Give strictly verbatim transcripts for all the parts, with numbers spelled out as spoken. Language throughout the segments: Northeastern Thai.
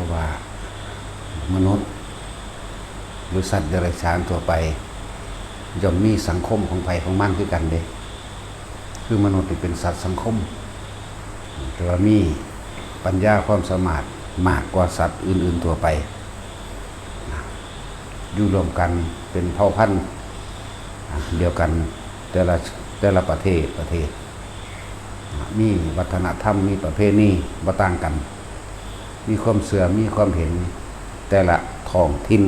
ราะว่ามนุษย์หรือสัตว์เดรัจฉานทั่วไป ย่อมมีสังคมของไผของมันคือกันเด้ คือมนุษย์นี่เป็นสัตว์สังคม แต่ว่ามีปัญญาความสามารถมากกว่าสัตว์อื่นๆทั่วไป อยู่ร่วมกันเป็นเผ่าพันธุ์เดียวกัน แต่ละแต่ละประเทศประเทศ มีวัฒนธรรม มีประเพณีบ่ต่างกัน มีความเชื่อ มีความเห็น แต่ละท้องถิ่น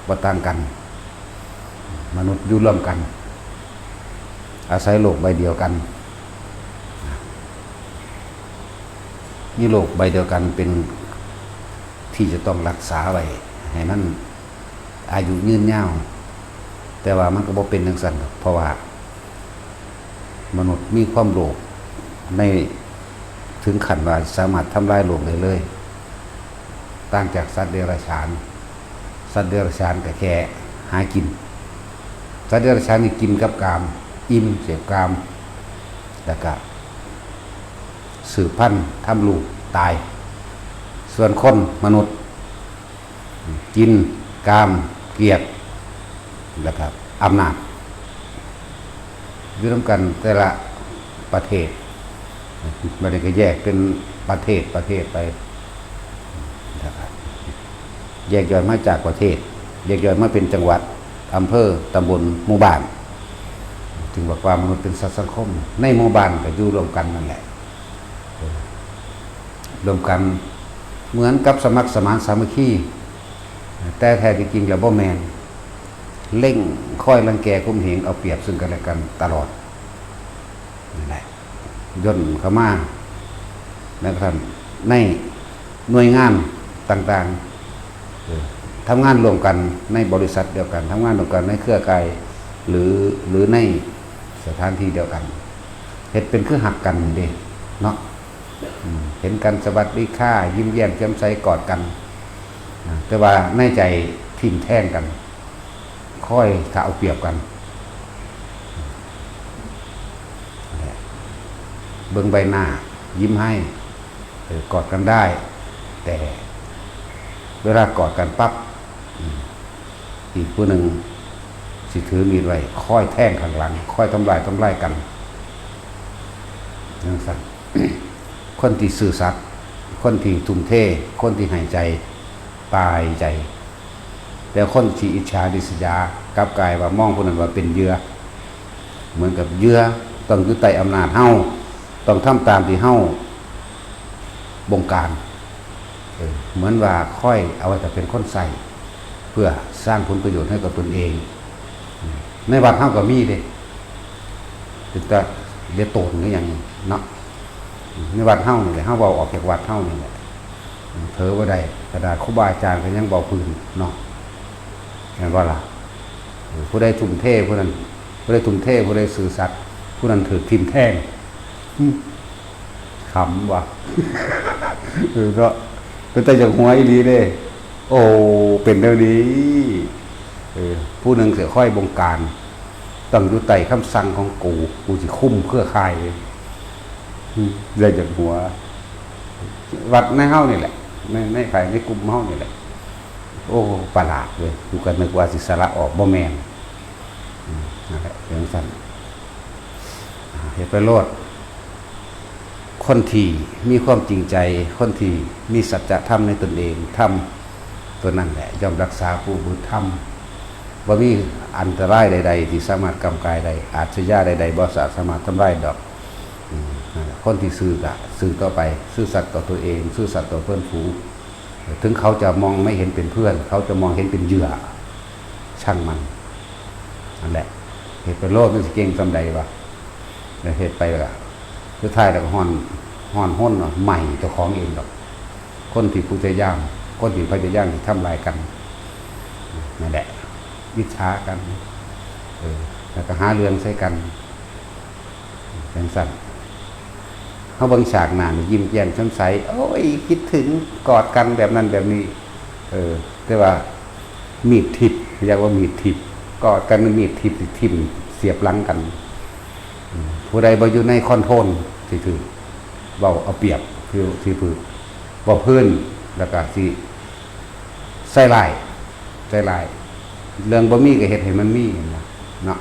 บ่ต่างกัน มนุษย์อยู่ร่วมกัน อาศัยโลกใบเดียวกัน มีโลกใบเดียวกันเป็นที่จะต้องรักษาไว้ให้มันอายุยืนยาว แต่ว่ามันก็บ่เป็นจั่งซั้นดอก เพราะว่ามนุษย์มีความโลภในถึงขั้นว่าสามารถทำลายโลกได้เลย ต่างจากสัตว์เดรัจฉาน สัตว์เดรัจฉานก็แค่หากิน สัตว์เดรัจฉานนี่กินกับกาม อิ่มเสพกาม แล้วก็สืบพันธุ์ทำลูกตาย ส่วนคนมนุษย์ กินกามเกียรติ แล้วก็อำนาจ อยู่นำกันแต่ละประเทศ บัดนี้ก็แยกเป็นประเทศประเทศไปนะครับ แยกย่อยมาจากประเทศ แยกย่อยมาเป็นจังหวัด อำเภอ ตำบล หมู่บ้าน จึงบอกว่ามนุษย์เป็นสัตว์สังคม ในหมู่บ้านก็อยู่ร่วมกันนั่นแหละ ร่วมกันเหมือนกับสมัครสมานสามัคคี แต่แท้ที่จริงแล้วบ่แม่น เร่งคอยรังแกข่มเหงเอาเปรียบซึ่งกันและกันตลอด นั่นแหละ ย่นเข้ามานะครับ ในหน่วยงานต่างๆ เออ ทำงานร่วมกันในบริษัทเดียวกัน ทำงานร่วมกันในเครือข่าย หรือ หรือในสถานที่เดียวกัน เฮ็ดเป็นคือฮักกันนี่เด้ เนาะ อืม เห็นกันสวัสดีค่ะ ยิ้มแย้มแจ่มใสกอดกัน อ่า แต่ว่าในใจทิ่มแทงกัน คอยถ้าเอาเปรียบกัน เบิ่งใบหน้า ยิ้มให้ เออ กอดกันได้ แต่เวลากอดกันปั๊บ อืม อีกผู้หนึ่งสิถือมีดไว้ คอยแทงข้างหลัง คอยทำลายทำลายกัน จั่งซั้น คนที่ซื่อสัตย์ คนที่ทุ่มเท คนที่ให้ใจ ตายใจ แต่คนที่อิจฉาริษยากลับกลายว่ามองผู้นั้นว่าเป็นเหยื่อ เหมือนกับเหยื่อต้องอยู่ใต้อำนาจเฮา ต้องทำตามที่เฮาบงการ เออ เหมือนว่าคอยเอาไว้แต่เป็นคนใช้ เพื่อสร้างผลประโยชน์ให้กับตนเอง ในวัดเฮาก็มีเด้ เป็นตาเลียโตนคือหยังเนาะ ในวัดเฮานี่แหละ เฮาเว้าออกจากวัดเฮานี่แหละ เผลอบ่ได้ ขนาดครูบาอาจารย์ก็ยังเว้าพื้นเนาะ แม่นบ่ล่ะ เออ ผู้ใดทุ่มเท ผู้นั้น ผู้ใดทุ่มเท ผู้ใดซื่อสัตย์ ผู้นั้นถูกทิ่มแทง หึ ขำว่ะ เออ เนาะ เป็นตาอยากหัวอีหลีเด้ โอ้ เป็นแนวนี้ เออ ผู้หนึ่งสิคอยบงการ ต้องอยู่ใต้คำสั่งของกู กูสิคุมเครือข่ายเลย หึ ได้อยากหัว วัดในเฮานี่แหละ ใน ในภายในกลุ่มเฮานี่แหละ โอ้ ประหลาดเว้ย กูก็นึกว่าสิสละออก บ่แม่น อืม นั่นแหละ เป็นจั่งซั้น อ่า เฮ็ดไปโลด คนที่มีความจริงใจ คนที่มีสัจธรรมในตนเอง ธรรมตัวนั้นแหละ ย่อมรักษาผู้ประพฤติธรรม บ่มีอันตรายใดๆที่สามารถกำกายได้ อาชญาใดๆบ่สามารถทำลายดอก อืม นั่นแหละ คนที่ซื่อก็ซื่อต่อไป ซื่อสัตย์ต่อตัวเอง ซื่อสัตย์ต่อเพื่อนฝูง ถึงเขาจะมองไม่เห็นเป็นเพื่อน เขาจะมองเห็นเป็นเหยื่อ ช่างมัน นั่นแหละ เฮ็ดไปโลด มันสิเก่งส่ำใดวะ แล้วเฮ็ดไปล่ะ สุดท้ายแล้วก็ฮ้อน ฮ้อนฮนเนาะ ไหม้เจ้าของเองดอก คนที่พยายาม คนที่พยายามสิทำลายกัน นั่นแหละ อิจฉากัน เออ แล้วก็หาเรื่องใส่กัน จั่งซั้น เฮาเบิ่งฉากหน้านี่ยิ้มแย้มแจ่มใส โอ้ย คิดถึง กอดกันแบบนั้นแบบนี้ เออ แต่ว่ามีดทิ่ม เรียกว่ามีดทิ่ม กอดกันมีดทิ่ม ทิ่มเสียบหลังกัน อืม ผู้ใดบ่อยู่ในคอนโทรลที่ถือ เว้าเอาเปรียบ ที่ ที่ถือ เว้าพื้น แล้วก็สิใส่ร้าย ใส่ร้าย เรื่องบ่มีก็เฮ็ดให้มันมีนั่นล่ะเนาะ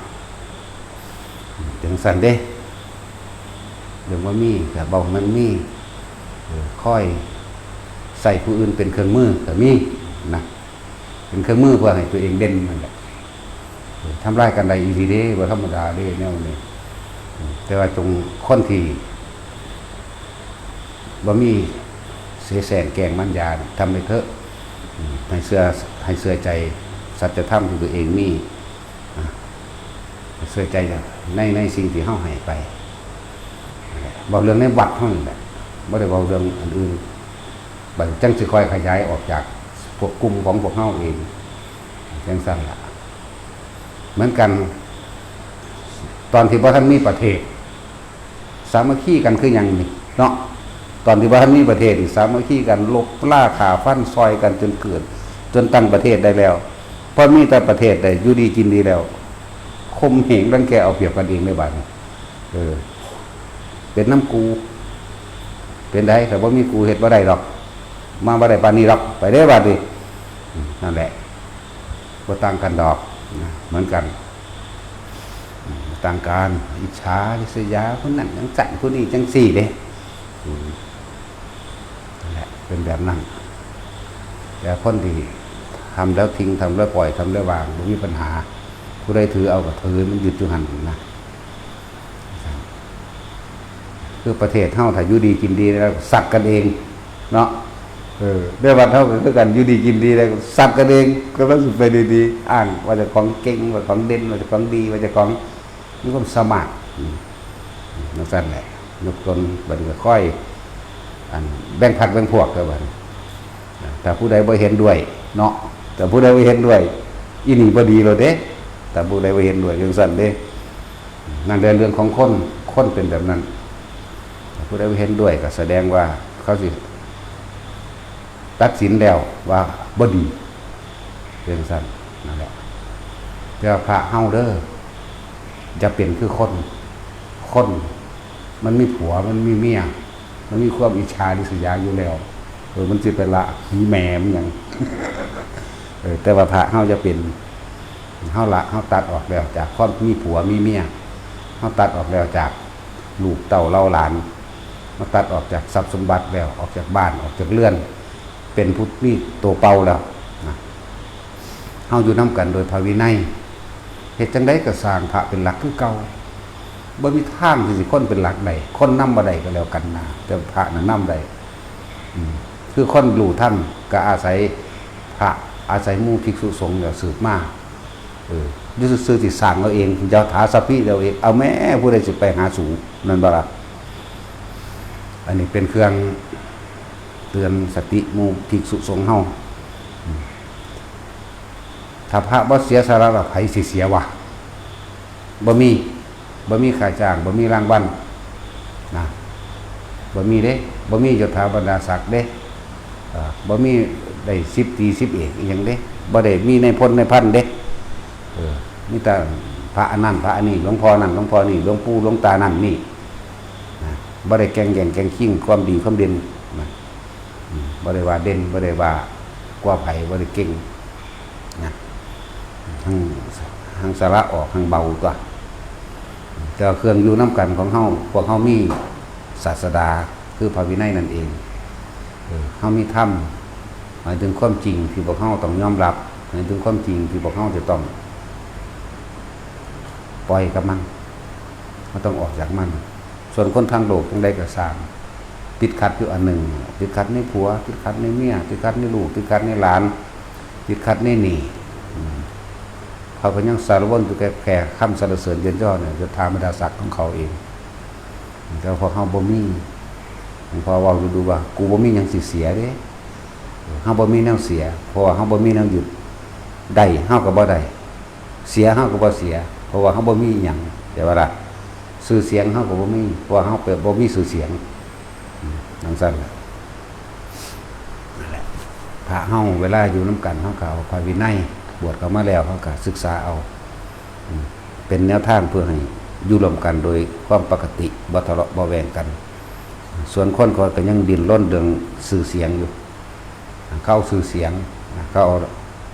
จังซั่นเด้ เรื่องบ่มีก็เว้าให้มันมี เออ คอยใส่ผู้อื่นเป็นเครื่องมือก็มีนะ เป็นเครื่องมือเพื่อให้ตัวเองเด่นนั่นแหละ เออ ทำร้ายกันได้อีหลีเด้ บ่ธรรมดาเด้แนวนี้ อืม แต่ว่าจงคนที่บ่มีเสแสร้งแกล้งมารยานี่ ทำไปเถอะ อืม ให้เชื่อ ให้เชื่อใจสัจธรรมที่ตัวเองมี อ่ะ ให้เชื่อใจใน ในสิ่งที่เฮาให้ไป เว้าเรื่องในวัดเฮานี่แหละ บ่ได้เว้าเรื่องอันอื่น บัดนี้จั่งสิค่อยขยายออกจากพวกกลุ่มของพวกเฮาเอง จั่งซั่นล่ะ เหมือนกัน ตอนที่บ่ทันมีประเทศ สามัคคีกันคือหยังนี่เนาะ ตอนที่บ่ทันมีประเทศนี่ สามัคคีกัน ลบราฆ่าฟันซอยกันจนเกิด จนตั้งประเทศได้แล้ว พอมีแต่ประเทศได้อยู่ดีกินดีแล้ว ข่มเหงรังแกเอาเปรียบกันเองเลยบาดนี้ เออ เป็นนำกู เป็นได ถ้าบ่มีกูเฮ็ดบ่ได้ดอก มาบ่ได้ปานนี้ดอก ไปเด้อบาดนี้ อืม นั่นแหละ บ่ต่างกันดอกนะ เหมือนกัน อืม บ่ต่างกัน อิจฉาริษยา คนนั้นจังซั่น คนนี้จังซี่เด้ อืม นั่นแหละ เป็นแบบนั้น แต่คนที่ทำแล้วทิ้ง ทำแล้วปล่อย ทำแล้ววาง บ่มีปัญหา ผู้ใดถือเอาก็ถือ มันยึดอยู่หั่นนะ คือประเทศเฮาถ้าอยู่ดีกินดีแล้วสักกันเองเนาะ เออ ในวัดเฮาก็คือกัน อยู่ดีกินดีแล้วสักกันเอง กำลังสิไปดีๆ อ้างว่าเจ้าของเก่ง ว่าของเด่น ว่าเจ้าของดี ว่าเจ้าของมีความสามารถ อืม จั่งซั่นแหละ ยกตนบัดนี้ก็ค่อย อัน แบ่งพรรคแบ่งพวกเด้อบัดนี้ ถ้าผู้ใดบ่เห็นด้วยเนาะ ถ้าผู้ใดบ่เห็นด้วย อีนี่บ่ดีแล้วเด้ ถ้าผู้ใดบ่เห็นด้วยจั่งซั่นเด้ นั่นแหละเรื่องของคน คนเป็นแบบนั้น ถ้าผู้ใดบ่เห็นด้วยก็แสดงว่าเขาสิตัดสินแล้วว่าบ่ดี เป็นจั่งซั่น นั่นแหละ แต่ว่าพระเฮาเด้อ อย่าเป็นคือคน คนมันมีผัว มันมีเมีย มันมีความอิจฉาริษยาอยู่แล้ว เออ มันสิไปละหีแม่มันหยัง เออ แต่ว่าพระเฮาอย่าเป็น เฮาละ เฮาตัดออกแล้วจากความมีผัวมีเมีย เฮาตัดออกแล้วจากลูกเต้าเหล่าหลาน เฮาตัดออกจากทรัพย์สมบัติแล้ว ออกจากบ้าน ออกจากเรือน เป็นผู้มีตัวเปล่าแล้วนะ เฮาอยู่นำกันโดยพระวินัย เฮ็ดจั่งใดก็สร้างพระเป็นหลักคือเก่า บ่มีทางที่สิคนเป็นหลักได้ คนนำบ่ได้ก็แล้วกันนะ แต่พระน่ะนำได้ อืม คือคนรู้ทันก็อาศัยพระ อาศัยหมู่ภิกษุสงฆ์แล้วสืบมา เออ อยู่ซื่อๆสิสร้างเอาเอง ยถาสัพพิเอาเอง เอาแม่ ผู้ใดสิไปหาสูง นั่นบ่ล่ะ อันนี้เป็นเครื่องเตือนสติหมู่ภิกษุสงฆ์เฮา อืม ถ้าพระบ่เสียสละแล้วไผสิเสียวะ บ่มี บ่มีค่าจ้าง บ่มีรางวัลนะ บ่มีเด้ บ่มียศถาบรรดาศักดิ์เด้ เอ่อ บ่มีได้สิบตรีสิบเอกอีหยังเด้ บ่ได้มีนายพลนายพันเด้ เออ มีแต่พระอันนั้นพระอันนี้ หลวงพ่อนั่นหลวงพ่อนี่ หลวงปู่หลวงตานั่นนี่นะ บ่ได้แก่งแย่งแก่งชิงความดีความเด่นนะ อืม บ่ได้ว่าเด่น บ่ได้ว่ากว่าไผ บ่ได้เก่งนะ ทั้ง ทั้งสละออก ทั้งเบาตัว แต่ว่าเครื่องอยู่นำกันของเฮา พวกเฮามีศาสดา คือพระวินัยนั่นเอง เออ เฮามีธรรม หมายถึงความจริงที่พวกเฮาต้องยอมรับ หมายถึงความจริงที่พวกเฮาจะต้องปล่อยกับมัน เฮาต้องออกจากมัน ส่วนคนทางโลกจั่งใดก็ซ่าง ติดขัดอยู่อันหนึ่ง ติดขัดในผัว ติดขัดในเมีย ติดขัดในลูก ติดขัดในหลาน ติดขัดในหนี้ อืม เขาก็ยังสารวนอยู่แค่ แค่คำสรรเสริญเยินยอเนี่ย ยศถาบรรดาศักดิ์ของเขาเอง แต่พอเฮาบ่มี หลวงพ่อเว้าอยู่ดูว่า กูบ่มีหยังสิเสียเด้ เฮาบ่มีแนวเสีย เพราะว่าเฮาบ่มีแนวยึด ได้เฮาก็บ่ได้ เสียเฮาก็บ่เสีย เพราะว่าเฮาบ่มีหยัง แต่ว่าล่ะ ชื่อเสียงเฮาก็บ่มี เพราะว่าเฮาไปบ่มีชื่อเสียง อืม จั่งซั่นล่ะ นั่นแหละ พระเฮาเวลาอยู่นำกัน เฮาก็เอาพระวินัย บวชเข้ามาแล้ว เฮาก็ศึกษาเอา อืม เป็นแนวทางเพื่อให้อยู่ร่วมกันโดยความปกติ บ่ทะเลาะบ่แวงกัน ส่วนคนเขาก็ยังดิ้นรนเรื่องชื่อเสียงอยู่ เขาเอาชื่อเสียง เขาเอา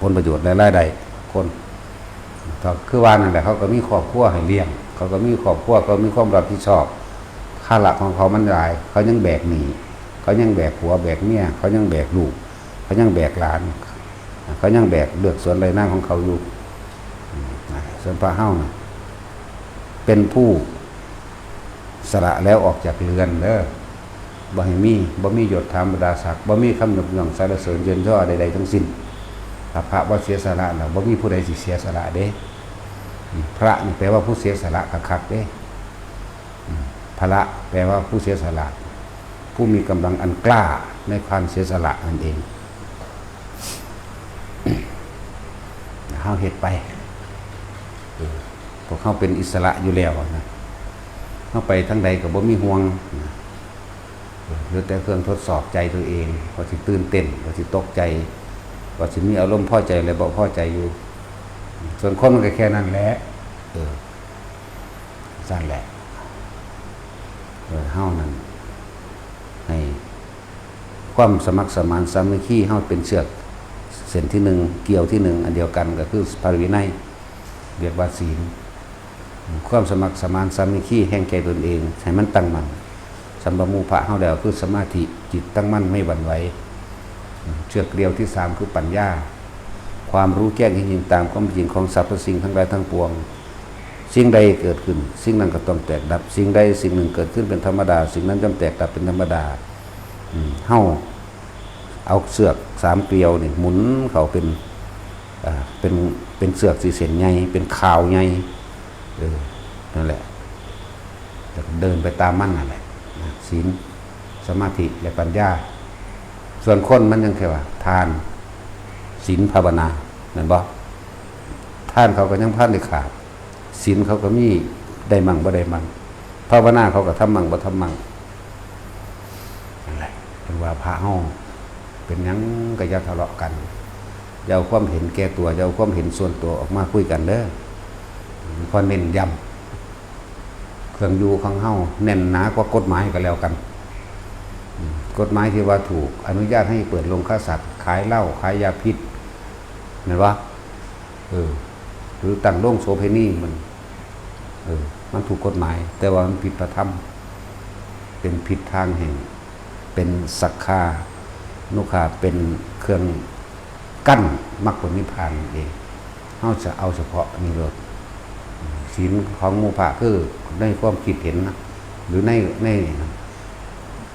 ผลประโยชน์และรายได้คน ก็คือว่านั่นแหละ เขาก็มีครอบครัวให้เลี้ยง เขาก็มีครอบครัว เขามีความรับผิดชอบ ภาระของเขามันหลาย เขายังแบกหนี้ เขายังแบกผัวแบกเมีย เขายังแบกลูก เขายังแบกหลาน เขายังแบกเลือกสวนไร่นาของเขาอยู่ ส่วนพระเฮานะเป็นผู้สละแล้วออกจากเรือนเด้อ บ่ให้มี บ่มียศถาบรรดาศักดิ์ บ่มีคำยกย่องสรรเสริญเยินยอใดๆทั้งสิ้น ถ้าพระบ่เสียสละแล้ว บ่มีผู้ใดสิเสียสละเด้ พระนี่แปลว่าผู้เสียสละคักๆเด้ พละแปลว่าผู้เสียสละ ผู้มีกำลังอันกล้าในความเสียสละนั่นเอง เฮาเฮ็ดไป เออ พวกเฮาเป็นอิสระอยู่แล้วนะ เฮาไปทางใดก็บ่มีห่วงนะ เออ เหลือแต่เครื่องทดสอบใจตัวเอง ว่าสิตื่นเต้น ว่าสิตกใจ ว่าสิมีอารมณ์พอใจและบ่พอใจอยู่ ส่วนคนมันก็แค่นั้นแหละ เออ ซั่นแหละ เออ เฮานั่น ให้ความสมัครสมานสามัคคีเฮาเป็นเชือกเส้นที่หนึ่ง เกลียวที่หนึ่ง อันเดียวกันก็คือพระวินัย เรียกว่าศีล ความสมัครสมานสามัคคีแห่งใจตนเอง ให้มันตั้งมั่น สัมปะมูพะเฮาแล้วคือสมาธิ จิตตั้งมั่นไม่หวั่นไหว เชือกเกลียวที่สามคือปัญญา ความรู้แจ้งเห็นจริงตามความจริงของสรรพสิ่งทั้งหลายทั้งปวง สิ่งใดเกิดขึ้น สิ่งนั้นก็ต้องแตกดับ สิ่งใดสิ่งหนึ่งเกิดขึ้นเป็นธรรมดา สิ่งนั้นย่อมแตกดับเป็นธรรมดา อืม เฮาเอาเชือกสามเกลียวนี่หมุนเข้าเป็น อ่า เป็น เป็นเชือกสี่เส้นใหญ่ เป็นข่าวใหญ่ เออ นั่นแหละ แล้วก็เดินไปตามมันนั่นแหละนะ ศีล สมาธิ และปัญญา ส่วนคนมันยังแค่ว่า ทาน ศีล ภาวนา แม่นบ่ ทานเขาก็ยังพันได้ขาด ศีลเขาก็มีได้มั่งบ่ได้มั่ง ภาวนาเขาก็ทำมั่งบ่ทำมั่ง นั่นแหละ เพิ่นว่าพระเฮาเป็นหยังก็อย่าทะเลาะกัน อย่าเอาความเห็นแก่ตัว อย่าเอาความเห็นส่วนตัวออกมาคุยกันเด้อ ขอเน้นย้ำ เครื่องอยู่ของเฮาแน่นหนากว่ากฎหมายก็แล้วกัน อืม กฎหมายที่ว่าถูกอนุญาตให้เปิดโรงฆ่าสัตว์ ขายเหล้า ขายยาพิษ แม่นบ่ เออ หรือตั้งโรงโสเภณีมัน เออ มันถูกกฎหมาย แต่ว่ามันผิดพระธรรม เป็นผิดทางแห่ง เป็นสักขานุขา เป็นเครื่องกั้นมรรคผลนิพพานนั่นเอง เฮาจะเอาเฉพาะนี่โลด ศีลของหมู่พระคือในความคิดเห็นนะ หรือใน ใน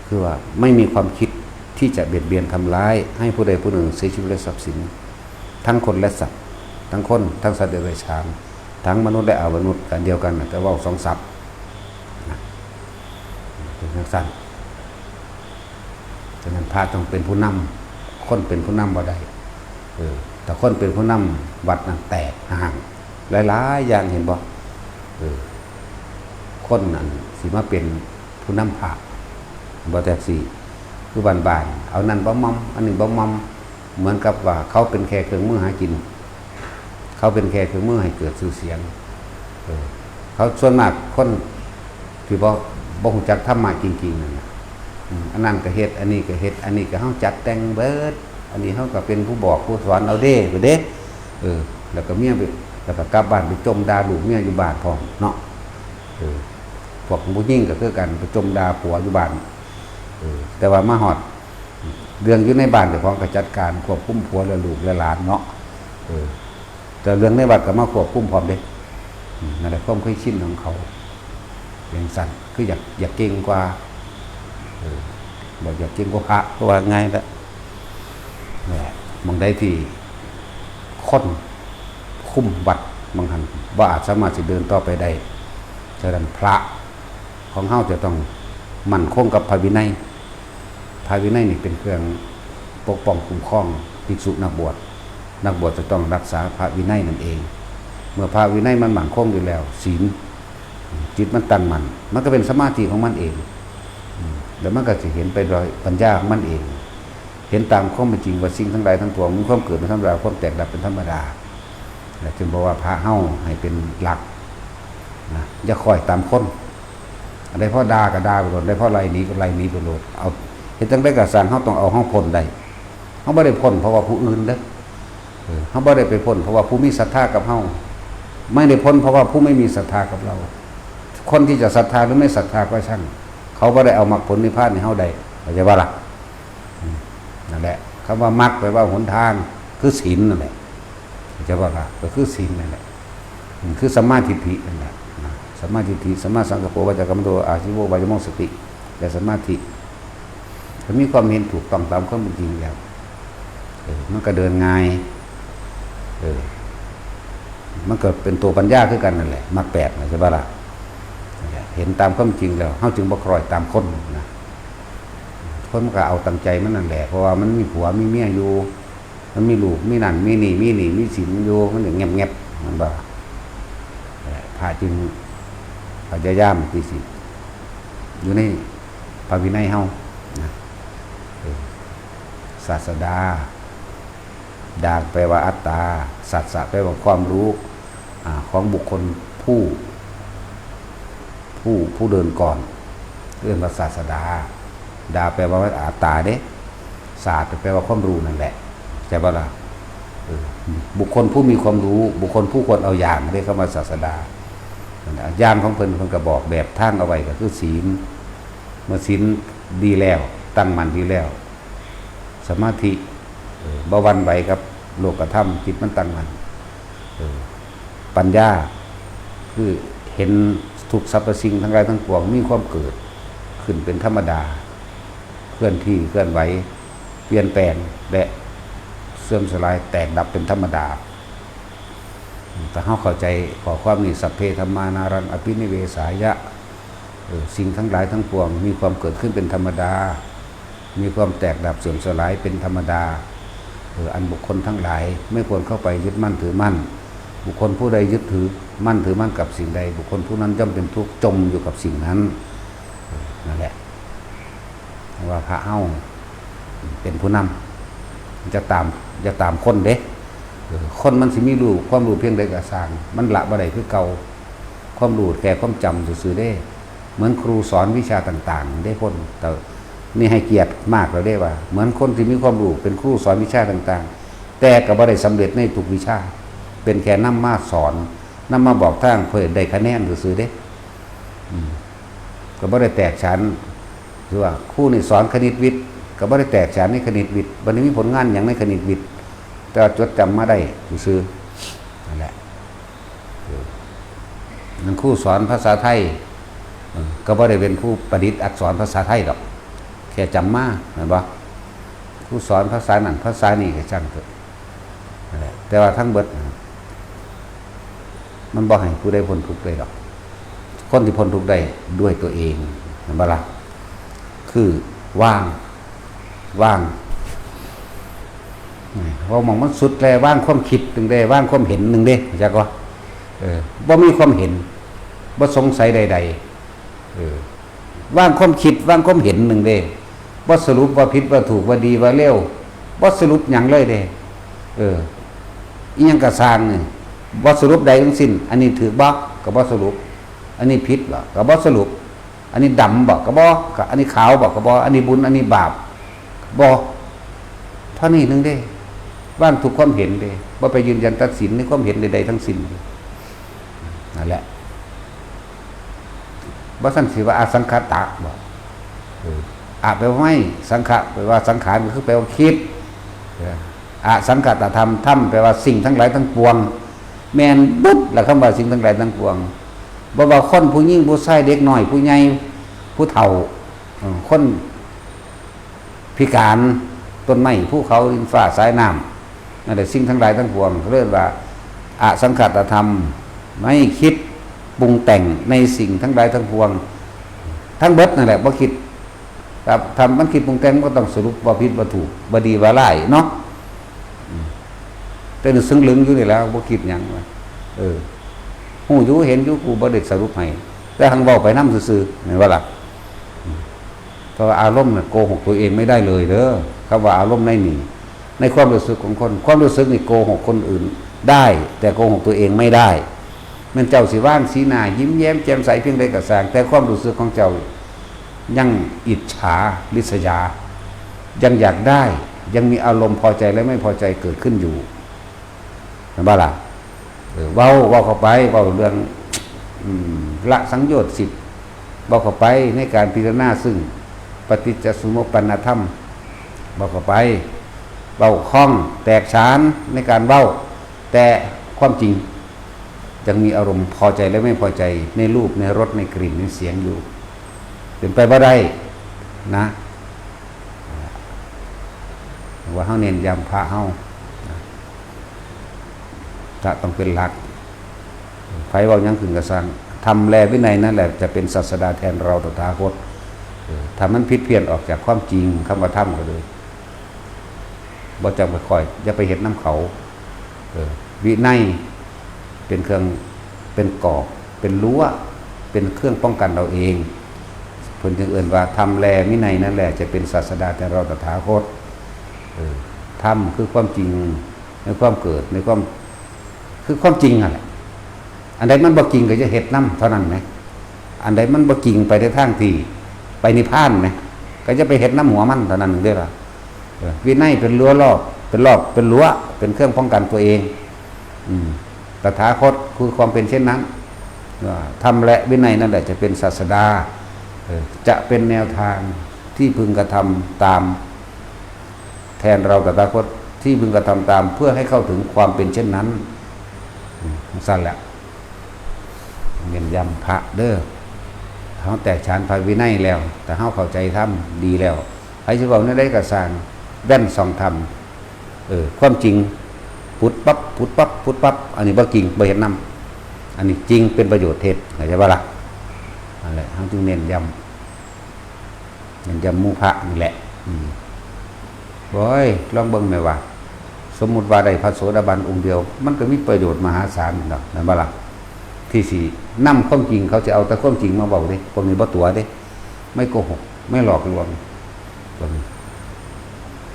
คือว่าไม่มีความคิดที่จะเบียดเบียนทำร้ายให้ผู้ใดผู้หนึ่งเสียชีวิตและทรัพย์สิน ทั้งคนและสัตว์ ทั้งคน ทั้งสัตว์เดรัจฉาน ทั้งมนุษย์และอมนุษย์ กันเดียวกันนะ แต่ว่าสองศัพท์นะ เป็นจังซั่น ฉะนั้นพระต้องเป็นผู้นำ คนเป็นผู้นำบ่ได้ เออ แต่คนเป็นผู้นำ วัดนั้นแตกห่าง หลายๆอย่าง เห็นบ่ เออ คนนั้นสิมาเป็นผู้นำพระ บ่แตกสิ คือบ้านๆ เอานั่นบ่มัม อันนี้บ่มัม เหมือนกับว่าเขาเป็นแค่เครื่องมือหากิน เขาเป็นแค่เครื่องมือให้เกิดชื่อเสียง เออ เขาส่วนมากคนที่บ่ บ่ฮู้จักธรรมะจริงๆ นั่นน่ะ อืม อันนั้นก็เฮ็ด อันนี้ก็เฮ็ด อันนี้ก็เฮาจัดแต่งเบิด อันนี้เฮาก็เป็นผู้บอกผู้สอนเอาเด้ ไปเด้ เออ แล้วก็เมียไป แล้วก็กลับบ้านไปจ่มด่าลูกเมียอยู่บ้านพร้อมเนาะ เออ พวกผู้หญิงก็คือกัน ไปจ่มด่าผัวอยู่บ้าน เออ แต่ว่ามาฮอด เรื่องอยู่ในบ้านเจ้าของก็จัดการควบคุมผัวและลูกและหลานเนาะ เออ แต่เรื่องในวัดก็มาควบคุมพร้อมเด้ อืม นั่นแหละความเคยชินของเขา เป็นซั่น คืออยาก อยากเก่งกว่า เออ บ่อยากเก่งกว่าพระ ก็ว่าง่ายละ นั่นแหละ หม่องใดที่คนคุมวัดหม่องหั้น บ่อาจสามารถสิเดินต่อไปได้ ฉะนั้นพระของเฮาจะต้องมั่นคงกับพระวินัย พระวินัยนี่เป็นเครื่องปกป้องคุ้มครองภิกษุนักบวช นักบวชจะต้องรักษาพระวินัยนั่นเอง เมื่อพระวินัยมันมั่นคงอยู่แล้ว ศีล จิตมันตั้งมั่น มันก็เป็นสมาธิของมันเอง อืม แล้วมันก็สิเห็นไปโดยปัญญาของมันเอง เห็นตามความเป็นจริงว่าสิ่งทั้งหลายทั้งปวงมีความเกิดเป็นธรรมดา ความแตกดับเป็นธรรมดา และจึงบอกว่าพระเฮาให้เป็นหลักนะ อย่าคอยตามคน อันใดพอด่าก็ด่าไปโลด อันใดพอไล่หนีก็ไล่หนีไปโลด เอา เฮ็ดจั่งใดก็ซ่าง เฮาต้องเอาเฮาพ้นได้ เฮาบ่ได้พ้นเพราะว่าผู้อื่นเด้อ เออ เฮาบ่ได้ไปพ้นเพราะว่าผู้มีศรัทธากับเฮา ไม่ได้พ้นเพราะว่าผู้ไม่มีศรัทธากับเรา คนที่จะศรัทธาหรือไม่ศรัทธาก็ช่าง เขาบ่ได้เอามรรคผลนิพพานให้เฮาได้ เข้าใจบ่ล่ะ? อืม นั่นแหละ คำว่ามรรคแปลว่าหนทาง คือศีลนั่นแหละ เข้าใจบ่ล่ะ? ก็คือศีลนั่นแหละ อืม คือสัมมาทิฏฐินั่นแหละนะ สัมมาทิฏฐิ สัมมาสังกัปโป วาจากัมมันโต อาชีโว วายโม สติ และสมาธิ ถ้ามีความเห็นถูกต้องตามความเป็นจริงแล้ว เออ มันก็เดินง่าย เออ มันก็เป็นตัวปัญญาคือกันนั่นแหละ มรรคแปดนะ ใช่ปะล่ะ? เห็นตามความจริงแล้ว เฮาจึงบ่คล้อยตามคนนะ คนมันก็เอาตั้งใจมันนั่นแหละ เพราะว่ามันมีผัวมีเมียอยู่ มันมีลูก มีนั่น มีนี่ มีหนี้ มีสินอยู่ มันถึงแงบๆ มันบ่ พระจึงพยายามที่สิ อยู่ในพระวินัยเฮานะ เออ ศาสดา ดาแปลว่าอัตตา สัสสะแปลว่าความรู้ อ่า ของบุคคลผู้ ผู้ ผู้เดินก่อน เรียกว่าศาสดา ดาแปลว่าอัตตาเด้ ศาสตร์แปลว่าความรู้นั่นแหละ ใช่ปะล่ะ? เออ บุคคลผู้มีความรู้ บุคคลผู้ควรเอาอย่าง เรียกคำว่าศาสดา นั่นแหละ อย่างของเพิ่น เพิ่นก็บอกแบบทางเอาไว้ก็คือศีล เมื่อศีลดีแล้ว ตั้งมั่นดีแล้ว สมาธิ เออ บ่หวั่นไหวกับโลกธรรม จิตมันตั้งมั่น เออ ปัญญา คือเห็นทุกสรรพสิ่งทั้งหลายทั้งปวงมีความเกิดขึ้นเป็นธรรมดา เคลื่อนที่เคลื่อนไหว เปลี่ยนแปลง และเสื่อมสลายแตกดับเป็นธรรมดา ถ้าเฮาเข้าใจข้อความนี้ สัพเพธัมมานารังอภินิเวสายะ เออ สิ่งทั้งหลายทั้งปวงมีความเกิดขึ้นเป็นธรรมดา มีความแตกดับเสื่อมสลายเป็นธรรมดา เออ อันบุคคลทั้งหลายไม่ควรเข้าไปยึดมั่นถือมั่น บุคคลผู้ใดยึดถือมั่นถือมั่นกับสิ่งใด บุคคลผู้นั้นย่อมเป็นทุกข์จมอยู่กับสิ่งนั้น เออ นั่นแหละ ว่าพระเฮาเป็นผู้นำ จะตาม อย่าตามคนเด้ เออ คนมันสิมีรู้ ความรู้เพียงใดก็ซ่าง มันละบ่ได้คือเก่า ความรู้แค่ความจำซื่อๆเด้ เหมือนครูสอนวิชาต่างๆเด้ คน แต่นี่ให้เกียรติมากแล้วเด้ว่า เหมือนคนที่มีความรู้เป็นครูสอนวิชาต่างๆ แต่ก็บ่ได้สำเร็จในทุกวิชา เป็นแค่นำมาสอน นำมาบอกทางเพื่อได้คะแนนซื่อๆเด้ อืม ก็บ่ได้แตกฉาน คือว่าครูนี่สอนคณิตวิทย์ ก็บ่ได้แตกฉานในคณิตวิทย์ บ่ได้มีผลงานหยังในคณิตวิทย์ แต่ว่าจดจำมาได้ซื่อๆนั่นแหละ เออ นั่นครูสอนภาษาไทย เออ ก็บ่ได้เป็นผู้ประดิษฐ์อักษรภาษาไทยดอก แค่จำมา แม่นบ่? ครูสอนภาษานั่นภาษานี่ก็ช่างเถอะ นั่นแหละ แต่ว่าทั้งเบิดน่ะ มันบ่ให้ผู้ใดพ้นทุกข์ได้ดอก คนที่พ้นทุกข์ได้ด้วยตัวเอง แม่นบ่ล่ะ? คือว่าง ว่าง เว้าหม่องมันสุดแล้ว ว่างความคิดหนึ่งเด้ ว่างความเห็นหนึ่งเด้ จักว่า เออ บ่มีความเห็น บ่สงสัยใดๆ เออ ว่างความคิด ว่างความเห็นหนึ่งเด้ บ่สรุปว่าผิดว่าถูก ว่าดีว่าเลว บ่สรุปหยังเลยเด้ เออ อิหยังก็ซ่างนี่ บ่สรุปใดทั้งสิ้น อันนี้ถืกบ่ ก็บ่สรุป อันนี้ผิดบ่ ก็บ่สรุป อันนี้ดำบ่ ก็บ่ ก็อันนี้ขาวบ่ ก็บ่ อันนี้บุญ อันนี้บาป บ่ เท่านี้หนึ่งเด้ ว่างทุกความเห็นเด้ บ่ไปยืนยันตัดสินในความเห็นใดๆทั้งสิ้น นั่นแหละ บ่ซั่นสิว่าอสังขตะบ่ เออ อะแปลว่าไม่ สังขะแปลว่าสังขาร ก็คือแปลว่าคิด เออ อสังขตธรรม ธรรมแปลว่าสิ่งทั้งหลายทั้งปวง แม่นเบิดล่ะ คำว่าสิ่งทั้งหลายทั้งปวง บ่ว่าคน ผู้หญิง ผู้ชาย เด็กน้อย ผู้ใหญ่ ผู้เฒ่า เออ คน พิการ ต้นไม้ ภูเขา ดินฟ้า สายน้ำ นั่นแหละ สิ่งทั้งหลายทั้งปวง เรียกว่าอสังขตธรรม ไม่คิดปรุงแต่งในสิ่งทั้งหลายทั้งปวง ทั้งเบิดนั่นแหละ บ่คิด ครับ ถ้ามันคิดปรุงแต่ง มันก็ต้องสรุปว่าผิดว่าถูก ว่าดีว่าร้ายเนาะ อืม แต่นี่ซึ่งลึงอยู่นี่แหละ บ่คิดหยังวะ เออ ฮู้อยู่ เห็นอยู่ กูบ่ได้สรุปให้ แต่หังเว้าไปนำซื่อๆ แม่นบ่ล่ะ? อืม เพราะว่าอารมณ์เนี่ยโกหกตัวเองไม่ได้เลยเด้อ คำว่าอารมณ์ในนี่ ในความรู้สึกของคน ความรู้สึกนี่โกหกคนอื่นได้ แต่โกหกตัวเองไม่ได้ แม่นเจ้าสิว่างสีหน้ายิ้มแย้มแจ่มใสเพียงใดก็ซ่าง แต่ความรู้สึกของเจ้ายังอิจฉาริษยา ยังอยากได้ ยังมีอารมณ์พอใจและไม่พอใจเกิดขึ้นอยู่ เห็นบ่ล่ะ? เออ เว้า เว้าเข้าไป เว้าเรื่อง อืม ละสังโยชน์สิบ เว้าเข้าไปในการพิจารณาซึ่งปฏิจจสมุปปนธรรม เว้าเข้าไป เว้าคล่องแตกฉานในการเว้า แต่ความจริงยังมีอารมณ์พอใจและไม่พอใจในรูป ในรส ในกลิ่น ในเสียงอยู่ เป็นไปบ่ได้นะ ว่าเฮาเน้นย้ำพระเฮานะ พระต้องเป็นหลัก ไผเว้าหยังขึ้นก็ซ่าง ธรรมและวินัยนั่นแหละจะเป็นศาสดาแทนเราตถาคต เออ ถ้ามันผิดเพี้ยนออกจากความจริง คำว่าธรรมก็เลย บ่จำไปคอย อย่าไปเฮ็ดนำเขา เออ วินัยเป็นเครื่อง เป็นกรอบ เป็นรั้ว เป็นเครื่องป้องกันเราเอง เพิ่นจึงเอิ้นว่าธรรมและวินัยนั่นแหละจะเป็นศาสดาแทนเราตถาคต เออ ธรรมคือความจริงในความเกิด ในความ คือความจริงนั่นแหละ อันใดมันบ่จริงก็จะเฮ็ดนำเท่านั้นแหม อันใดมันบ่จริงไปในทางที่ไปนิพพานแหม ก็จะไปเฮ็ดนำหัวมันเท่านั้นเด้อล่ะ เออ วินัยเป็นรั้วรอบ เป็นรอบ เป็นรั้ว เป็นเครื่องป้องกันตัวเอง อืม ตถาคตคือความเป็นเช่นนั้น ว่าธรรมและวินัยนั่นแหละจะเป็นศาสดา เออ จะเป็นแนวทางที่พึงกระทำตาม แทนเราตถาคตที่พึงกระทำตามเพื่อให้เข้าถึงความเป็นเช่นนั้น อืม จั่งซั้นแหละ เน้นย้ำพระเด้อ เฮาแตกฉานพระวินัยแล้ว แต่เฮาเข้าใจธรรมดีแล้ว ไผสิเว้าแนวใดก็ซ่าง แว่นส่องธรรม เออ ความจริง ปุดปั๊บ ปุดปั๊บ ปุดปั๊บ อันนี้บ่จริง บ่เฮ็ดนำ อันนี้จริง เป็นประโยชน์เฮ็ด เข้าใจบ่ล่ะ? นั่นแหละ เฮาจึงเน้นย้ำ เน้นย้ำหมู่พระนี่แหละ อืม โอ้ย ลองเบิ่งแหมว่า สมมุติว่าได้พระโสดาบันองค์เดียว มันก็มีประโยชน์มหาศาลดอก แม่นบ่ล่ะ? ที่สินำความจริง เขาสิเอาแต่ความจริงมาเว้าเด้ พวกนี้บ่ตั๋วเด้ ไม่โกหก ไม่หลอกลวง พวกนี้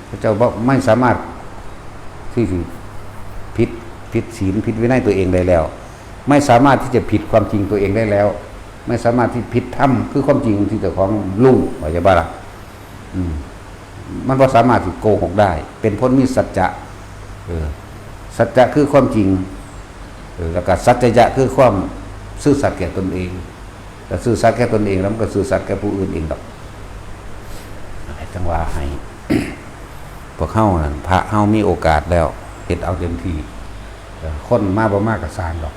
พระเจ้าบ่ ไม่สามารถที่สิผิด ผิดศีล ผิดวินัยตัวเองได้แล้ว ไม่สามารถที่จะผิดความจริงตัวเองได้แล้ว ไม่สามารถที่ผิดธรรม คือความจริงที่เจ้าของรู้ เข้าใจบ่ล่ะ? อืม มันบ่สามารถสิโกหกได้ เป็นคนมีสัจจะ เออ สัจจะคือความจริง เออ แล้วก็สัจจะคือความซื่อสัตย์แก่ตนเอง แต่ซื่อสัตย์แก่ตนเองแล้วมันก็ซื่อสัตย์แก่ผู้อื่นเองดอก จั่งว่าให้ พวกเฮานั่น พระเฮามีโอกาสแล้ว เฮ็ดเอาเต็มที่ เออ คนมาบ่มาก็ซ่างดอก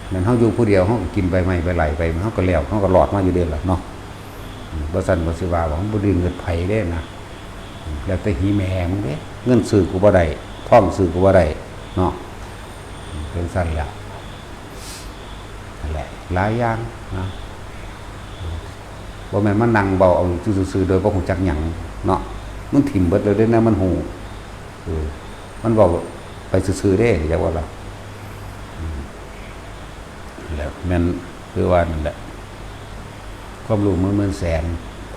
แม่นเฮาอยู่ผู้เดียว เฮาก็กินใบไม้ใบไหลไป เฮาก็แล้ว เฮาก็รอดมาอยู่เด้ล่ะเนาะ อืม บ่ซั้นบ่สิว่า ว่ามันบ่ได้เงินไผเด้นะ อืม แล้วแต่หีแม่มึงเด้ เงินซื้อกูบ่ได้ ทองซื้อกูบ่ได้เนาะ อืม เป็นซั่นล่ะ นั่นแหละ หลายอย่างนะ บ่แม่นมานั่งเว้าเอาซื่อๆ โดยบ่ฮู้จักหยังเนาะ มันถิ่มเบิดเลยเด้นะ มันฮู้ เออ มันเว้าไปซื่อๆ เด้ อย่าว่าล่ะ อืม แล้วแม่นคือว่านั่นแหละ ความรู้หมื่นหมื่นแสน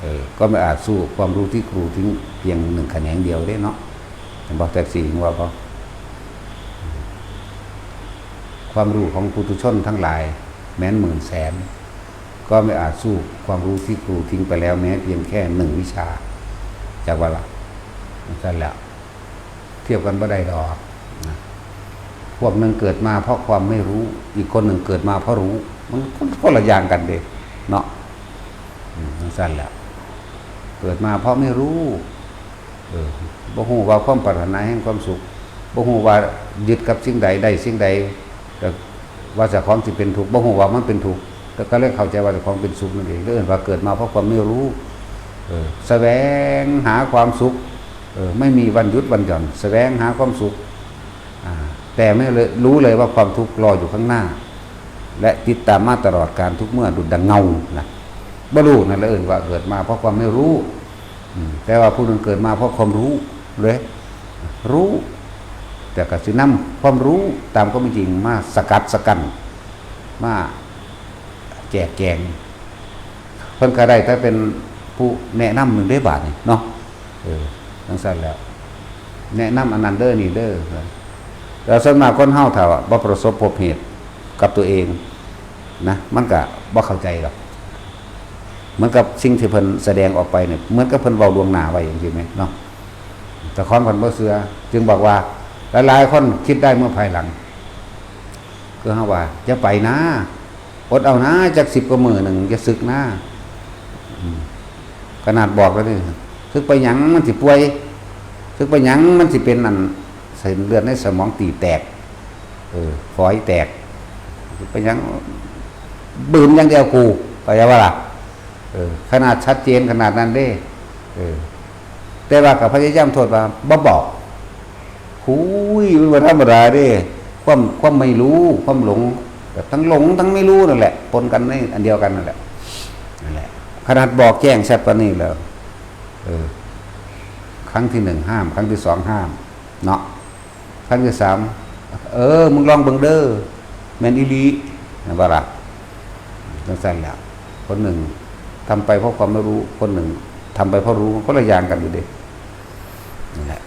เออ ก็ไม่อาจสู้ความรู้ที่ครูทิ้งเพียงหนึ่งแขนงเดียวเด้เนาะ เห็นบ่? แท็กซี่ว่าบ่? ความรู้ของปุถุชนทั้งหลาย แม้นหมื่นแสน ก็ไม่อาจสู้ความรู้ที่ครูทิ้งไปแล้วแม้เพียงแค่หนึ่งวิชา จั่งว่าล่ะ จั่งซั้นแหละ เทียบกันบ่ได้ดอกนะ พวกหนึ่งเกิดมาเพราะความไม่รู้ อีกคนหนึ่งเกิดมาเพราะรู้ มันคนละอย่างกันเด้เนาะ อืม จั่งซั้นแหละ เกิดมาเพราะไม่รู้ เออ บ่ฮู้ว่าความปรารถนาแห่งความสุข บ่ฮู้ว่ายึดกับสิ่งใดได้สิ่งใด แต่ว่าเจ้าของสิเป็นทุกข์ บ่ฮู้ว่ามันเป็นทุกข์ แต่ก็เลยเข้าใจว่าเจ้าของเป็นสุขนั่นเอง เรียกว่าเกิดมาเพราะความไม่รู้ เออ แสวงหาความสุข เออ ไม่มีวันหยุดวันหย่อน แสวงหาความสุข อ่า แต่ไม่เลย รู้เลยว่าความทุกข์รออยู่ข้างหน้า และติดตามมาตลอดกาลทุกเมื่อดุจดังเงานะ บ่รู้นั่นแหละเอิ้นว่าเกิดมาเพราะความไม่รู้ อืม แต่ว่าผู้หนึ่งเกิดมาเพราะความรู้เลย รู้ แต่ก็สินำความรู้ตามความเป็นจริงมาสกัดสกั้น มาแจกแจง เพิ่นก็ได้แต่เป็นผู้แนะนำหนึ่งเด้บาดนี่เนาะ เออ จั่งซั้นแหละ แนะนำอันนั้นเด้อนี่เด้อ แต่ส่วนมากคนเฮาถ้าว่าบ่ประสบพบเหตุกับตัวเองนะ มันก็บ่เข้าใจดอก เหมือนกับสิ่งที่เพิ่นแสดงออกไปเนี่ย เหมือนกับเพิ่นเว้าล่วงหน้าไว้จั่งซี้แหมเนาะ เจ้าของเพิ่นบ่เชื่อ จึงบอกว่า หลายๆคนคิดได้เมื่อภายหลัง คือเฮาว่า อย่าไปนะ อดเอานะ จักสิบกว่ามื้อหนึ่ง อย่าสึกนะ อืม ขนาดบอกแล้วนี่ สึกไปหยังมันสิป่วย สึกไปหยังมันสิเป็นอัน เส้นเลือดในสมองตีบแตก เออ ฝอยแตก สึกไปหยัง บืนอย่างเดียวกู เข้าใจบ่ล่ะ เออ ขนาดชัดเจนขนาดนั้นเด้ เออ แต่ว่าก็พยายามโทษว่า บ่บอก หุย มันบ่ธรรมดาเด้ ความ ความไม่รู้ ความหลง แบบทั้งหลงทั้งไม่รู้นั่นแหละ ปนกันในอันเดียวกันนั่นแหละ นั่นแหละ ขนาดบอกแจ้งชัดปานนี้แล้ว เออ ครั้งที่หนึ่งห้าม ครั้งที่สองห้าม เนาะ ครั้งที่สาม เออ มึงลองเบิ่งเด้อ แม่นอีหลี แม่นบ่ล่ะ จั่งซั้นแหละ คนหนึ่งทำไปเพราะความไม่รู้ คนหนึ่งทำไปเพราะรู้ คนละอย่างกันอยู่เด้ นั่นแหละ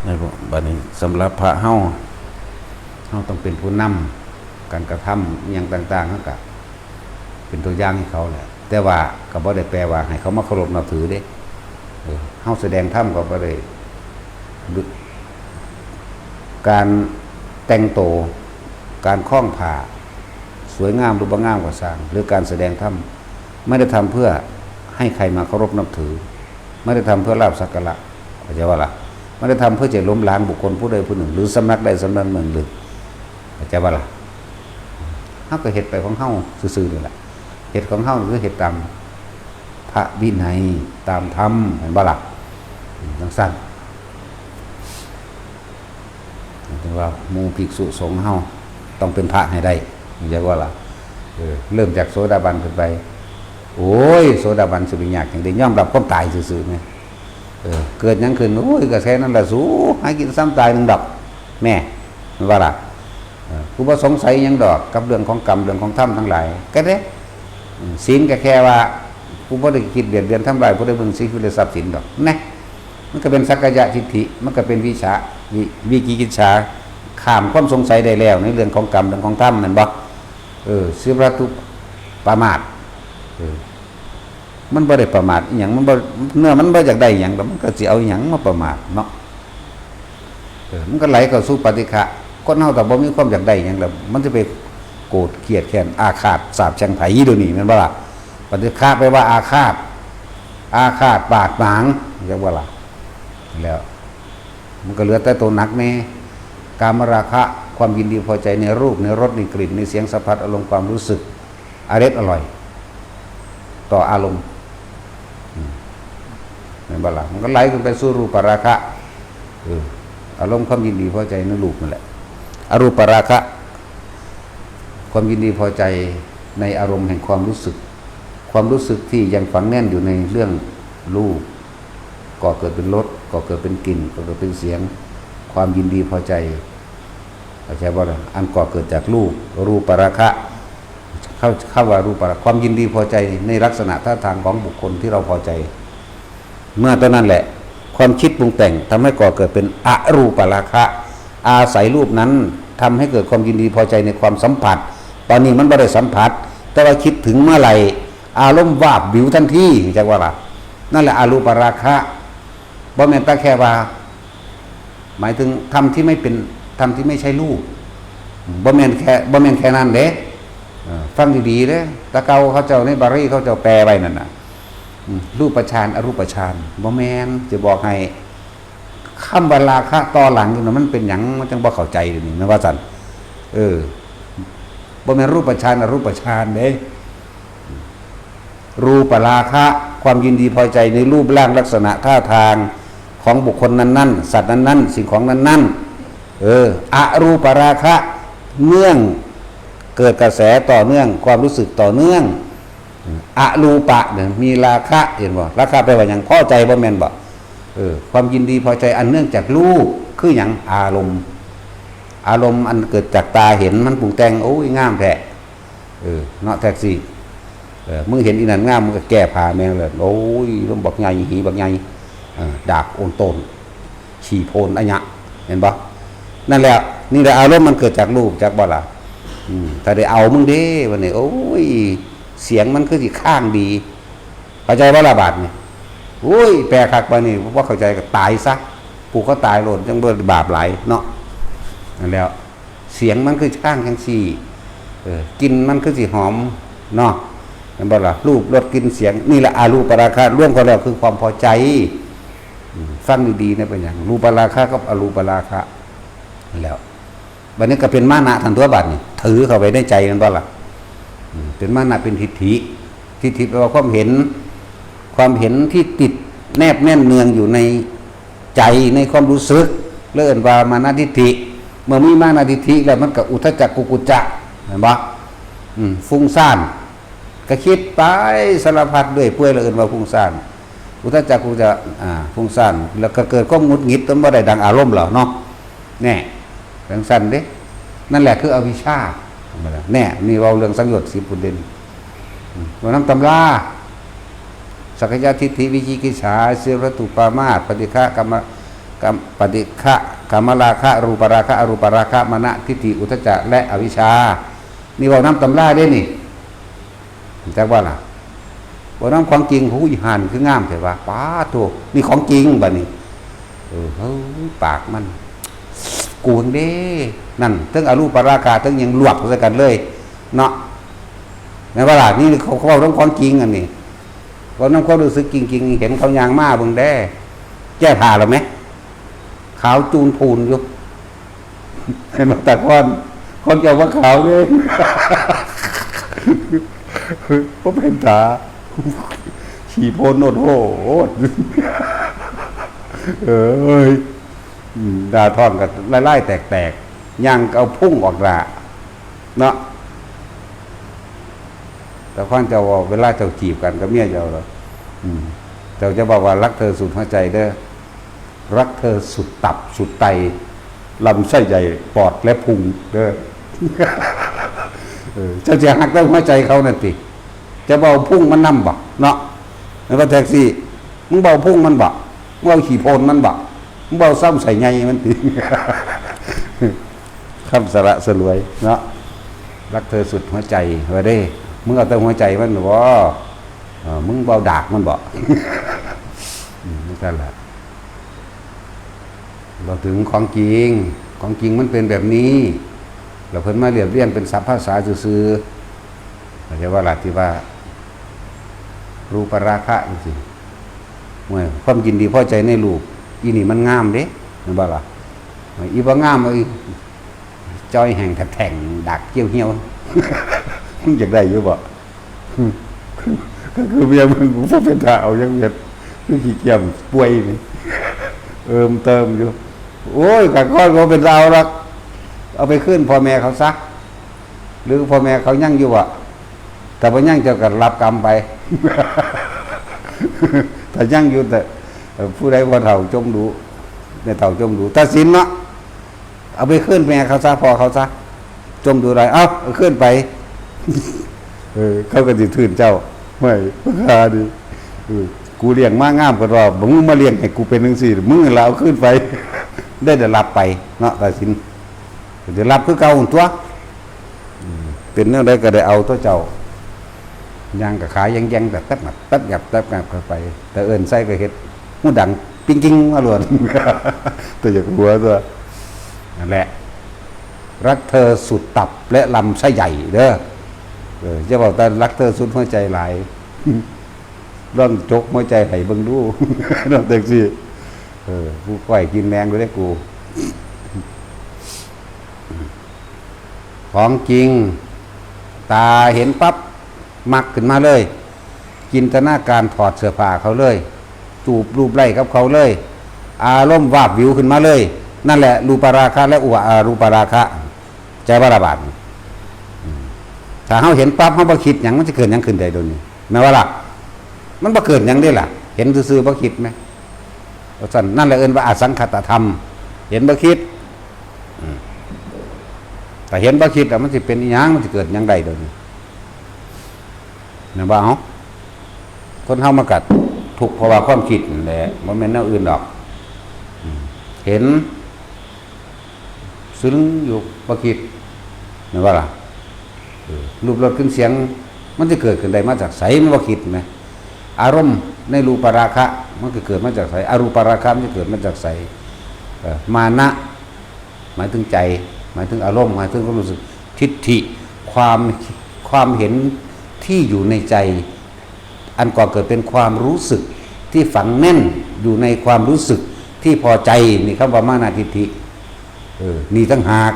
ในพวก บัดนี้สำหรับพระเฮา เฮาต้องเป็นผู้นำ การกระทำอิหยังต่างๆ เฮาก็เป็นตัวอย่างให้เขาแหละ แต่ว่าก็บ่ได้แปลว่าให้เขามาเคารพนับถือเด้ เออ เฮาแสดงธรรมก็บ่ได้ การแต่งตัว การคล้องผ้า สวยงามหรือบ่งามก็ซ่าง หรือการแสดงธรรม ไม่ได้ทำเพื่อให้ใครมาเคารพนับถือ ไม่ได้ทำเพื่อลาภสักการะ เข้าใจบ่ล่ะ ไม่ได้ทำเพื่อจะล้มล้างบุคคลผู้ใดผู้หนึ่ง หรือสำนักใดสำนักหนึ่ง หรือ เข้าใจบ่ล่ะ เฮาก็เฮ็ดไปของเฮาซื่อๆนี่แหละ เฮ็ดของเฮาคือเฮ็ดตามพระวินัย ตามธรรม แม่นบ่ล่ะ อืม จั่งซั้น ถึงว่าหมู่ภิกษุสงฆ์เฮาต้องเป็นพระให้ได้ เข้าใจบ่ล่ะ เออ เริ่มจากโสดาบันขึ้นไป โอ้ย โสดาบันสิไปยากหยังเด้ ยอมรับความตายซื่อๆแหม เออ เกิดหยังขึ้น โอ้ย ก็แค่นั้นล่ะสู หากินส่ำตายหนึ่งดอก แม่นบ่ล่ะ เออ กูบ่สงสัยหยังดอก กับเรื่องของกรรม เรื่องของธรรมทั้งหลาย ก็เด้ อืม ศีลก็แค่ว่า กูบ่ได้คิดเบียดเบียนทำร้ายผู้ใด เบิ่งชีวิตและทรัพย์สินดอก แน่ มันก็เป็นสักกายทิฏฐิ มันก็เป็นวิชา วิ วิจิกิจฉา ข้ามความสงสัยได้แล้ว ในเรื่องของกรรม เรื่องของธรรม แม่นบ่ เออ สิบวัตถุประมาท เออ มันบ่ได้ประมาทอิหยัง มันบ่ เนื้อมันบ่อยากได้อิหยังดอก มันก็สิเอาอิหยังมาประมาทเนาะ เออ มันก็ไหลเข้าสู่ปฏิฆะ คนเฮาถ้าบ่มีความอยากได้อิหยังแล้ว มันจะไปโกรธเกลียดแค้นอาฆาตสาปแช่งไผเดี๋ยวนี้ แม่นบ่ล่ะ ปฏิฆะแปลว่าอาฆาต อาฆาตบาดหมาง จั่งบ่ล่ะ แล้ว มันก็เหลือแต่ตัวหนักแน่ กามราคะ ความยินดีพอใจในรูป ในรส ในกลิ่น ในเสียงสัมผัส อารมณ์ ความรู้สึก อร็ดอร่อย ต่ออารมณ์ อืม แม่นบ่ล่ะ มันก็ไหลขึ้นไปสู่รูปราคะ เออ อารมณ์ความยินดีพอใจในรูปนั่นแหละ อรูปราคะ ความยินดีพอใจในอารมณ์แห่งความรู้สึก ความรู้สึกที่ยังฝังแน่นอยู่ในเรื่องรูป ก่อเกิดเป็นรส ก่อเกิดเป็นกลิ่น ก่อเกิดเป็นเสียง ความยินดีพอใจ เข้าใจบ่ล่ะ อันก่อเกิดจากรูป รูปราคะ เข้า เข้าว่ารูปรา ความยินดีพอใจในลักษณะท่าทางของบุคคลที่เราพอใจ เมื่อตอนนั้นแหละ ความคิดปรุงแต่งทำให้ก่อเกิดเป็นอรูปราคะ อาศัยรูปนั้นทำให้เกิดความยินดีพอใจในความสัมผัส ตอนนี้มันบ่ได้สัมผัส แต่ว่าคิดถึงเมื่อไหร่ อารมณ์วาบวิวทันที จั่งว่าล่ะ นั่นแหละอรูปราคะ บ่แม่นแต่แค่ว่า หมายถึงธรรมที่ไม่เป็น ธรรมที่ไม่ใช่รูป บ่แม่นแค่ บ่แม่นแค่นั้นเด้ เออ ฟังดีๆเด้ แต่เก่าเขาเจ้าในบาลีเขาเจ้าแปลไว้นั่นน่ะ อืม รูปฌาน อรูปฌาน บ่แม่น จะบอกให้ คำว่าราคะต่อหลังอยู่น่ะ มันเป็นหยัง มันจั่งบ่เข้าใจเดี๋ยวนี้ แม่นว่าซั่น เออ บ่แม่นรูปฌาน อรูปฌานเด้ รูปราคะ ความยินดีพอใจในรูปร่างลักษณะท่าทางของบุคคลนั้นๆ สัตว์นั้นๆ สิ่งของนั้นๆ เออ อรูปราคะ เนื่อง เกิดกระแสต่อเนื่อง ความรู้สึกต่อเนื่อง อรูปะเนี่ยมีราคะ เห็นบ่ ราคะแปลว่าหยัง พอใจบ่แม่นบ่ เออ ความยินดีพอใจอันเนื่องจากรูป คือหยัง อารมณ์ อารมณ์อันเกิดจากตาเห็น มันปรุงแต่ง โอ้ย งามแท้ เออ เนาะ แท็กซี่ เออ มึงเห็นอีนั่นงาม มึงก็แก้ผ้าแม่งเลย โอ้ย ลมบักใหญ่ หีบักใหญ่ เออ ดากโอนโตน ขี้โพนอะหยะ เห็นบ่ นั่นแหละ นี่แหละอารมณ์มันเกิดจากรูป จักบ่ล่ะ อืม ถ้าได้เอามึงเด้ วันนี้ โอ้ย เสียงมันคือสิข้างดี เข้าใจบ่ล่ะบาดนี่ โอ้ย แปลคักปานนี้ บ่เข้าใจก็ตายซะ ผูกคอตายโลด จั่งบ่บาปหลายเนาะ นั่นแหล้ว เสียงมันคือข้างจั่งซี้ เออ กลิ่นมันคือสิหอมเนาะ เห็นบ่ล่ะ รูป รส กลิ่น เสียง นี่แหละอรูปราคะ รวมเข้าแล้วคือความพอใจ อืม ฟังดีๆนะ เป็นหยัง รูปราคะกับอรูปราคะ นั่นแหล้ว บัดนี้ก็เป็นมานะทันตัวบัดนี่ ถือเข้าไปในใจแม่นบ่ล่ะ อืม เป็นมานะ เป็นทิฏฐิ ทิฏฐิแปลว่าความเห็น ความเห็นที่ติดแนบแน่นเนืองอยู่ในใจ ในความรู้สึก เรียกว่ามานะทิฏฐิ เมื่อมีมานะทิฏฐิแล้วมันก็อุทธัจจะกุกุจจะ เห็นบ่ อืม ฟุ้งซ่าน ก็คิดไปสารพัดเรื่อยเปื่อย แล้วเอิ้นว่าฟุ้งซ่าน อุทธัจจะกุกุจจะ อ่า ฟุ้งซ่าน แล้วก็เกิดความหงุดหงิด จนบ่ได้ดังอารมณ์แล้วเนาะ แน่ จั่งซั่นเด้ นั่นแหละคืออวิชชา แน่ นี่เว้าเรื่องสังโยชน์สิบพุ้นเด้ อืม เว้านำตำรา สักกายทิฏฐิ วิจิกิจฉา สีลพัตถุปามาส ปฏิฆะกามะ กาม ปฏิฆะกามราคะ รูปราคะ อรูปราคะ มานะทิฏฐิ อุทธัจจะ และอวิชชา นี่เว้านำตำราเด้นี่ จักว่าล่ะ เว้านำของจริง หูย ห่านคืองามแท้วะ ป๊าดโธ่ นี่ของจริงบัดนี้ เออ เฮ้ย ปากมัน กูนเด้ นั่น เทิงอรูปราคะ เทิงหยังรวบใส่กันเลย เนาะ แม่นบ่ล่ะ นี่เขา เขาเว้านำของจริงอันนี้ เว้านำความรู้สึกจริงๆ เห็นเขาย่างมาเบิ่งแด้ แก้ผ้าแล้วแหม ขาวจูนพูนอยู่ เห็นบ่ ตาคอน คนเจ้าว่าขาวเด้ บ่เป็นตา ขี้โพนโนดโหด เอ้ย อืม หน้าท้องก็ลายๆแตกๆ ย่างก็เอาพุงออกหน้า เนาะ แต่ก่อนเจ้าเว้า เวลาเจ้าจีบกันกับเมียเจ้าล่ะ อืม เจ้าจะบอกว่ารักเธอสุดหัวใจเด้อ รักเธอสุดตับสุดไต ลำไส้ใหญ่ ปอดและพุงเด้อ เออ เจ้าจะฮักแต่หัวใจเขานั่นติ จะบ่เอาพุงมันนำบ่ เนาะ แล้วก็แท็กซี่ มึงบ่เอาพุงมันบ่ มึงเอาขี้โพนมันบ่ มึงบ่เอาซ้ำใส่ไงมันติ คำสละสลวยเนาะ รักเธอสุดหัวใจ ว่าเด้ มึงเอาแต่หัวใจมันบ่ เออ มึงบ่เอาดากมันบ่ อืม นั่นแหละ เราถึงของจริง ของจริงมันเป็นแบบนี้ แล้วเพิ่นมาเรียบเรียงเป็นศัพท์ภาษาซื่อๆ เข้าใจว่าล่ะ ที่ว่า รูปราคะจังซี่ เมื่อความยินดีพอใจในรูป อีนี่มันงามเด้ แม่นบ่ล่ะ อีบ่งาม เอ้ย จ้อยแห้งแทบแท่ง ดากเกี้ยวเหี่ยว มึงอยากได้อยู่บ่ ก็คือเมียมึง กูบ่เป็นตาเอายังเวียด คือขี้เกียจป่วยนี่ เอิมเติมอยู่ โอ้ย กะก้อนก็เป็นตาเอาหรอก เอาไปคืนพ่อแม่เขาซะ หรือพ่อแม่เขายังอยู่บ่ ถ้าบ่ยังเจ้าก็รับกรรมไป ถ้ายังอยู่แต่ เอ่อ ผู้ใดบ่เฒ่าจมดู แม่เฒ่าจมดู ตัดสินเนาะ เอาไปคืนแม่เขาซะ พ่อเขาซะ จมดูได้ เอ้า เอาคืนไป เออ เขาก็สิทื่นเจ้า ไม่ ราคาดี เออ กูเลี้ยงมางามกว่าดอก มึงมาเลี้ยงให้กูเป็นจังซี่ มึงนั่นล่ะเอาคืนไป ได้แต่รับไปเนาะ ตัดสิน ก็สิรับคือเก่าหั่นตั๊ว อืม เป็นแนวใดก็ได้เอาตั๊วเจ้า ย่างก็ขาแย่งๆ แต่แต๊บหงับแต๊บหงับเข้าไป แต่เอิ้นใส่ก็เฮ็ด หูดังปิ้งกิ้งมาโลด แต่อยากหัวตั๊ว นั่นแหละ รักเธอสุดตับและลำไส้ใหญ่เด้อ เออ อย่าบอกแต่รักเธอสุดหัวใจหลาย ลองจกหัวใจให้เบิ่งดู น้องแท็กซี่ เออ กูก้อยกินแมงดูได้กู ของจริง ตาเห็นปั๊บ มักขึ้นมาเลย จินตนาการถอดเสื้อผ้าเขาเลย จูบรูปไล้กับเขาเลย อารมณ์วาบวิวขึ้นมาเลย นั่นแหละ รูปราคะและอุปารูปราคะ ใจบ่ล่ะบาดนี้ อืม ถ้าเฮาเห็นปั๊บ เฮาบ่คิดหยัง มันสิเกิดหยังขึ้นได้โดยนี้ แม่นบ่ล่ะ มันบ่เกิดหยังเด้ล่ะ เห็นซื่อๆ บ่คิดแหม ว่าซั่น นั่นแหละเอิ้นว่าอสังขตธรรม เห็นบ่คิด อืม ถ้าเห็นบ่คิดแล้วมันสิเป็นอิหยัง มันสิเกิดหยังได้โดยนี้ แม่นบ่ เอ้า คนเฮามันก็ทุกข์เพราะว่าความคิดนั่นแหละ บ่แม่นแนวอื่นดอก อืม เห็น ซึ่งอยู่บ่คิด แม่นบ่ล่ะ เออ รูป รส กลิ่น เสียง มันสิเกิดขึ้นได้มาจากไส มันบ่คิดแหม อารมณ์ ในรูปราคะมันก็เกิดมาจากไส อรูปราคะมันจะเกิดมาจากไส เอ่อ มานะ หมายถึงใจ หมายถึงอารมณ์ หมายถึงความรู้สึก ทิฏฐิ ความ ความเห็นที่อยู่ในใจ อันก่อเกิดเป็นความรู้สึกที่ฝังแน่นอยู่ในความรู้สึกที่พอใจ นี่คำว่ามานะทิฏฐิ เออ นี่ต่างหาก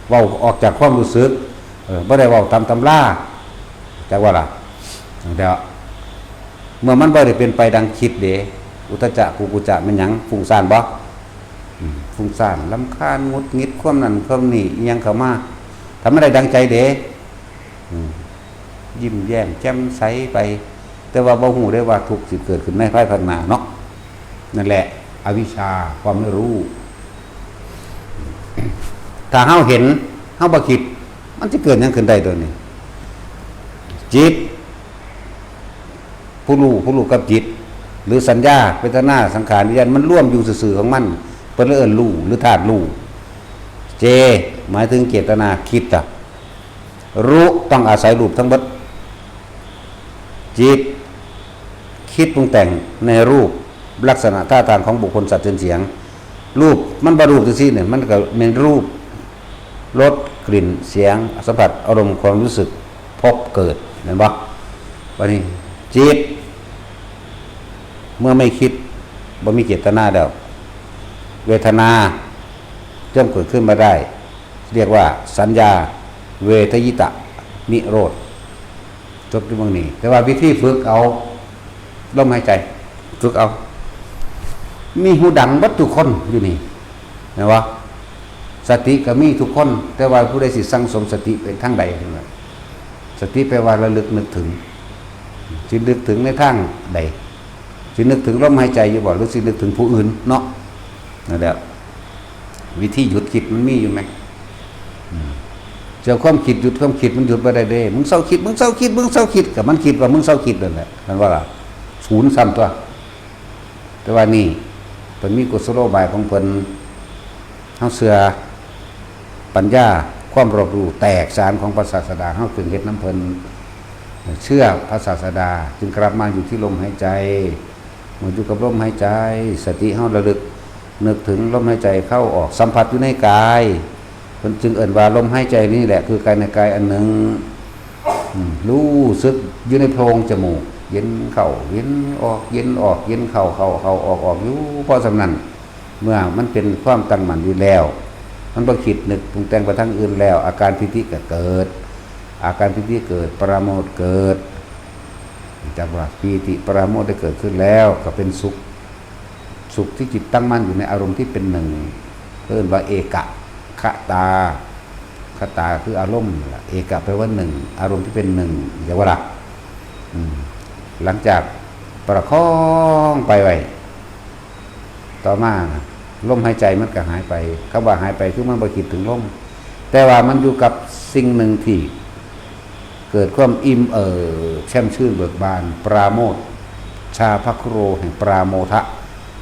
เว้าออกจากความรู้สึก เออ บ่ได้เว้าตามตำรา จักว่าล่ะ แล้ว เมื่อมันบ่ได้เป็นไปดังคิดเด้ อุทธัจจะ กุกุจจะ แม่นหยัง ฟุ้งซ่านบ่ อืม ฟุ้งซ่าน รำคาญ หงุดหงิด ความนั่น ความนี่ อิหยังเข้ามา ถ้ามันได้ดังใจเด้ อืม ยิ้มแย้มแจ่มใสไป แต่ว่าบ่ฮู้ได้ว่าทุกข์สิเกิดขึ้นในภายภาคหน้าเนาะ นั่นแหละ อวิชชา ความไม่รู้ ถ้าเฮาเห็น เฮาบ่คิด มันสิเกิดหยังขึ้นได้ตัวนี้ จิต ผู้รู้ ผู้รู้กับจิต หรือสัญญา เวทนา สังขาร วิญญาณ มันรวมอยู่ซื่อๆของมัน เพิ่นเลยเอิ้นรู้ หรือธาตุรู้ เจ หมายถึงเจตนา คิดอะ รู้ต้องอาศัยรูปทั้งหมด จิต คิดปรุงแต่งในรูป ลักษณะท่าทางของบุคคล สัตว์ เสียง รูป มันบ่รูปจังซี่เนี่ย มันก็แม่นรูป รส กลิ่น เสียง สัมผัส อารมณ์ ความรู้สึก พบ เกิด แม่นบ่ บัดนี้ จิต เมื่อไม่คิด บ่มีเจตนาแล้ว เวทนาย่อมเกิดขึ้นมาได้ เรียกว่าสัญญา เวทยิตะ นิโรธ จบที่เมืองนี้ แต่ว่าวิธีฝึกเอา ลมหายใจ ฝึกเอา มีหูดังเบิดทุกคนอยู่นี่ เห็นบ่ สติก็มีทุกคน แต่ว่าผู้ใดสิสั่งสมสติไปทางใด สติแปลว่าระลึกนึกถึง สินึกถึงในทางใด สินึกถึงลมหายใจอยู่บ่ หรือสินึกถึงผู้อื่นเนาะ นั่นแหละ วิธีหยุดคิดมันมีอยู่ไหม อืม เจ้าความคิดหยุด ความคิดมันหยุดบ่ได้เด้ มึงเซาคิด มึงเซาคิด มึงเซาคิด ก็มันคิดว่ามึงเซาคิดนั่นแหละ แม่นบ่ล่ะ ศูนย์ซ้ำตัว แต่ว่านี่ เพิ่นมีกุศโลบายของเพิ่น เฮาเชื่อ ปัญญา ความรอบรู้แตกฉานของพระศาสดา เฮาจึงเฮ็ดนำเพิ่น เชื่อพระศาสดา จึงกลับมาอยู่ที่ลมหายใจ เมื่ออยู่กับลมหายใจ สติเฮาระลึกนึกถึงลมหายใจเข้าออก สัมผัสอยู่ในกาย เพิ่นจึงเอิ้นว่าลมหายใจนี่แหละคือกายในกายอันหนึ่ง อืม รู้สึกอยู่ในโพรงจมูก เย็นเข้า เย็นออก เย็นออก เย็นเข้า เข้า เข้า ออก ออก อยู่ เพราะฉะนั้น เมื่อมันเป็นความตั้งมั่นอยู่แล้ว มันบ่คิดนึกปรุงแต่งไปทางอื่นแล้ว อาการปีติก็เกิด อาการปีติเกิด ปราโมทย์เกิด จักว่าปีติปราโมทย์ได้เกิดขึ้นแล้ว ก็เป็นสุข สุขที่จิตตั้งมั่นอยู่ในอารมณ์ที่เป็นหนึ่ง เอิ้นว่าเอกคตา คตาคืออารมณ์นั่นล่ะ เอกแปลว่าหนึ่ง อารมณ์ที่เป็นหนึ่ง เรียกว่าหลัก อืม หลังจากประคองไปไว้ ต่อมาลมหายใจมันก็หายไป คำว่าหายไปคือมันบ่คิดถึงลม แต่ว่ามันอยู่กับสิ่งหนึ่งที่เกิดความอิ่มเอิบแช่มชื่นเบิกบาน ปราโมทย์ ชาภคุโร แห่งปราโมทะ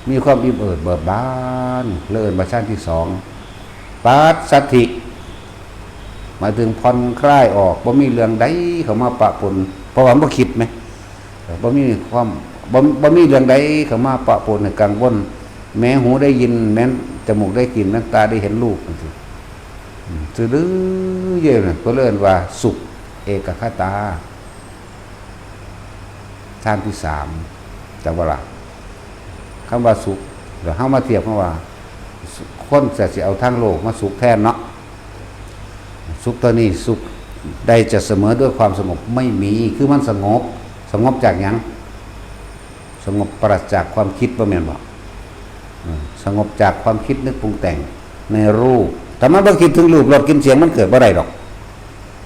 มีความอิ่มเอิบเบิกบาน เรียกว่าฌานที่สอง ปัสสัทธิ หมายถึงผ่อนคลายออก บ่มีเรื่องใดเข้ามาปะปน เพราะว่าบ่คิดไหม บ่มีความ บ่ บ่มีเรื่องใดเข้ามาปะปนให้กังวล แม้หูได้ยิน แม้จมูกได้กลิ่น แม้ตาได้เห็นรูปจังซี้ อืม ซื่อดื้อเย็นน่ะ เพิ่นเอิ้นว่าสุขเอกคตา ฌานที่สาม จักว่าล่ะ คำว่าสุข เดี๋ยวเฮามาเทียบคำว่า คนจะสิเอาทางโลกมาสุขแทนเนาะ สุขตัวนี้สุขใดจะเสมอด้วยความสงบ ไม่มี คือมันสงบ สงบจากหยัง สงบปราศจากความคิด บ่แม่นบ่ เออ สงบจากความคิดนึกปรุงแต่งในรูป ถ้ามันบ่คิดถึงรูป รส กลิ่น เสียง มันเกิดบ่ได้ดอก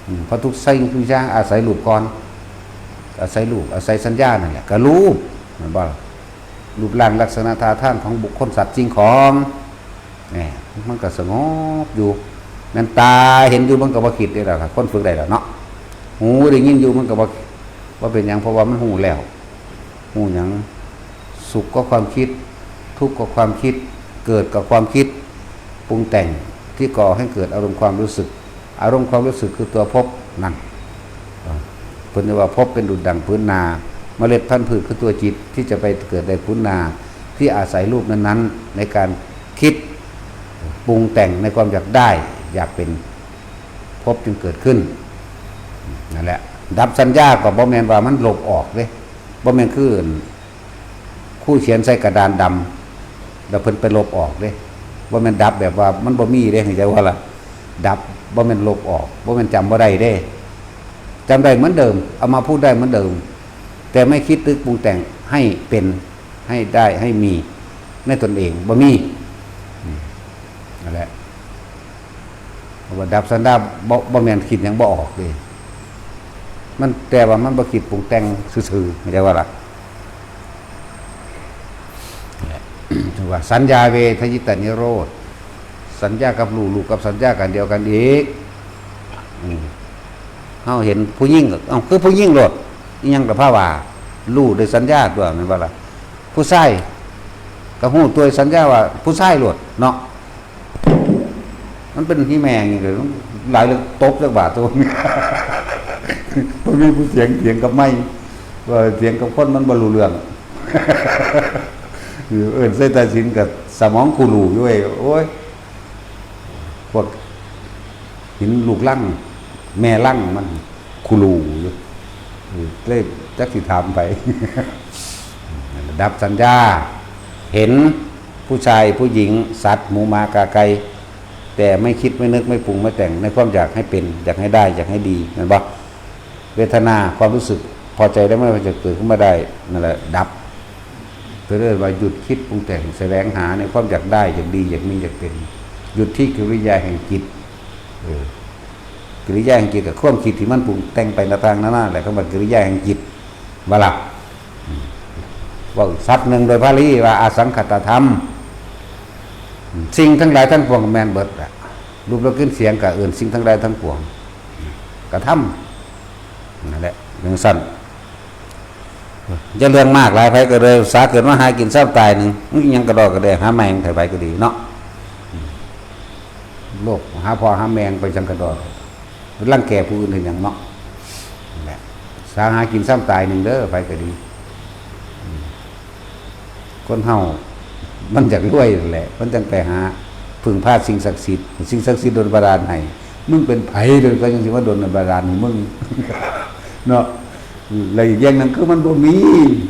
อืม เพราะทุกสิ่งทุกอย่างอาศัยรูปก่อน อาศัยรูป อาศัยสัญญานั่นแหละ ก็รูป แม่นบ่ล่ะ รูปร่างลักษณะท่าทางของบุคคลสัตว์สิ่งของ แหม มันก็สงบอยู่ แม่นตาเห็นอยู่มันก็บ่คิดได้แล้วล่ะ คนฝึกได้แล้วเนาะ หูได้ยินอยู่มันก็บ่ บ่เป็นหยัง เพราะว่ามันฮู้แล้ว ฮู้หยัง สุขก็ความคิด ทุกข์ก็ความคิด เกิดกับความคิด ปรุงแต่งที่ก่อให้เกิดอารมณ์ความรู้สึก อารมณ์ความรู้สึกคือตัวภพนั่น เอ่อ เพิ่นเรียกว่าภพเป็นดุจดั่งผืนนา เมล็ดพันธุ์พืชคือตัวจิตที่จะไปเกิดในขุนนา ที่อาศัยรูปนั้นๆ ในการคิดปรุงแต่งในความอยากได้อยากเป็น ภพจึงเกิดขึ้น นั่นแหละ ดับสัญญาก็บ่แม่นว่ามันลบออกเด้ บ่แม่นคือครูเขียนใส่กระดานดำแล้วเพิ่นไปลบออกเด้ บ่แม่นดับแบบว่ามันบ่มีเด้ เข้าใจว่าล่ะ ดับบ่แม่นลบออก บ่แม่นจำบ่ได้เด้ จำได้เหมือนเดิม เอามาพูดได้เหมือนเดิม แต่ไม่คิดนึกปรุงแต่งให้เป็น ให้ได้ ให้มีในตนเอง บ่มี อืม นั่นแหละ เพราะว่าดับสัญญาบ่ บ่แม่นคิดหยังบ่ออกเด้ มัน แต่ว่ามันบ่คิดปรุงแต่งซื่อๆ เข้าใจว่าล่ะ ถือว่าสัญญาเวทยิตานิโรธ สัญญากับรู้ รู้กับสัญญากันเดียวกันอีก อืม เฮาเห็นผู้หญิงก็ เอ้า คือผู้หญิงโลด อิหยังก็พาว่า รู้ด้วยสัญญาตัว แม่นบ่ล่ะ ผู้ชายก็รู้ด้วยสัญญาว่าผู้ชายโลดเนาะ มันเป็นที่แม่งนี่เลย หลายเรื่องตบจักบาทตัว มันมีผู้เถียง เถียงกับไม้ ว่าเถียงกับคนมันบ่รู้เรื่อง เอิ้นใส่ตาสินกับสมองคูรูอยู่เว้ย โอ้ย พวกหินลูกลัง แม่ลังมันคูรูอยู่ เออ เลยจักสิถามไป ดับสัญญา เห็นผู้ชายผู้หญิง สัตว์ หมูหมากาไก่ แต่ไม่คิดไม่นึกไม่ปรุงไม่แต่งในความอยากให้เป็น อยากให้ได้ อยากให้ดี แม่นบ่ เวทนา ความรู้สึกพอใจและไม่พอใจเกิดขึ้นมาได้ นั่นแหละดับ เพื่อเรียกว่าหยุดคิดปรุงแต่ง แสวงหาในความอยากได้ อยากดี อยากมี อยากเป็น หยุดที่กิริยาแห่งจิต เออ กิริยาแห่งจิตกับความคิดที่มันปรุงแต่งไปต่างๆนานาแหละ คำว่ากิริยาแห่งจิต ว่าล่ะ อืม เว้าอีกศัพท์หนึ่งโดยพาลีว่าอสังขตธรรม อืม สิ่งทั้งหลายทั้งปวงแม่นเบิดล่ะ รูปรสกลิ่นเสียงก็เอิ้นสิ่งทั้งหลายทั้งปวง กระทำ นั่นแหละ จั่งซั้น อย่าเรื่องมากหลาย ไผก็เลย สาเกิดมาหากินซ้ำตายหนึ่ง มันยังกระดอกกระแดะ หาแม่งไผๆก็ดีเนาะ โลกหาพ่อหาแม่งไปจั่งกระดอก รังแกผู้อื่นเฮ็ดหยังเนาะ นั่นแหละ สาหากินซ้ำตายหนึ่งเด้อ ไผก็ดี คนเฮามันอยากรวยนั่นแหละ มันจั่งไปหาพึ่งพาสิ่งศักดิ์สิทธิ์ สิ่งศักดิ์สิทธิ์ดลบันดาลให้ มึงเป็นไผเด้อ เขาจั่งสิมาดลบันดาลให้มึง เนาะ แล้วอีกอย่างหนึ่งคือมันบ่มี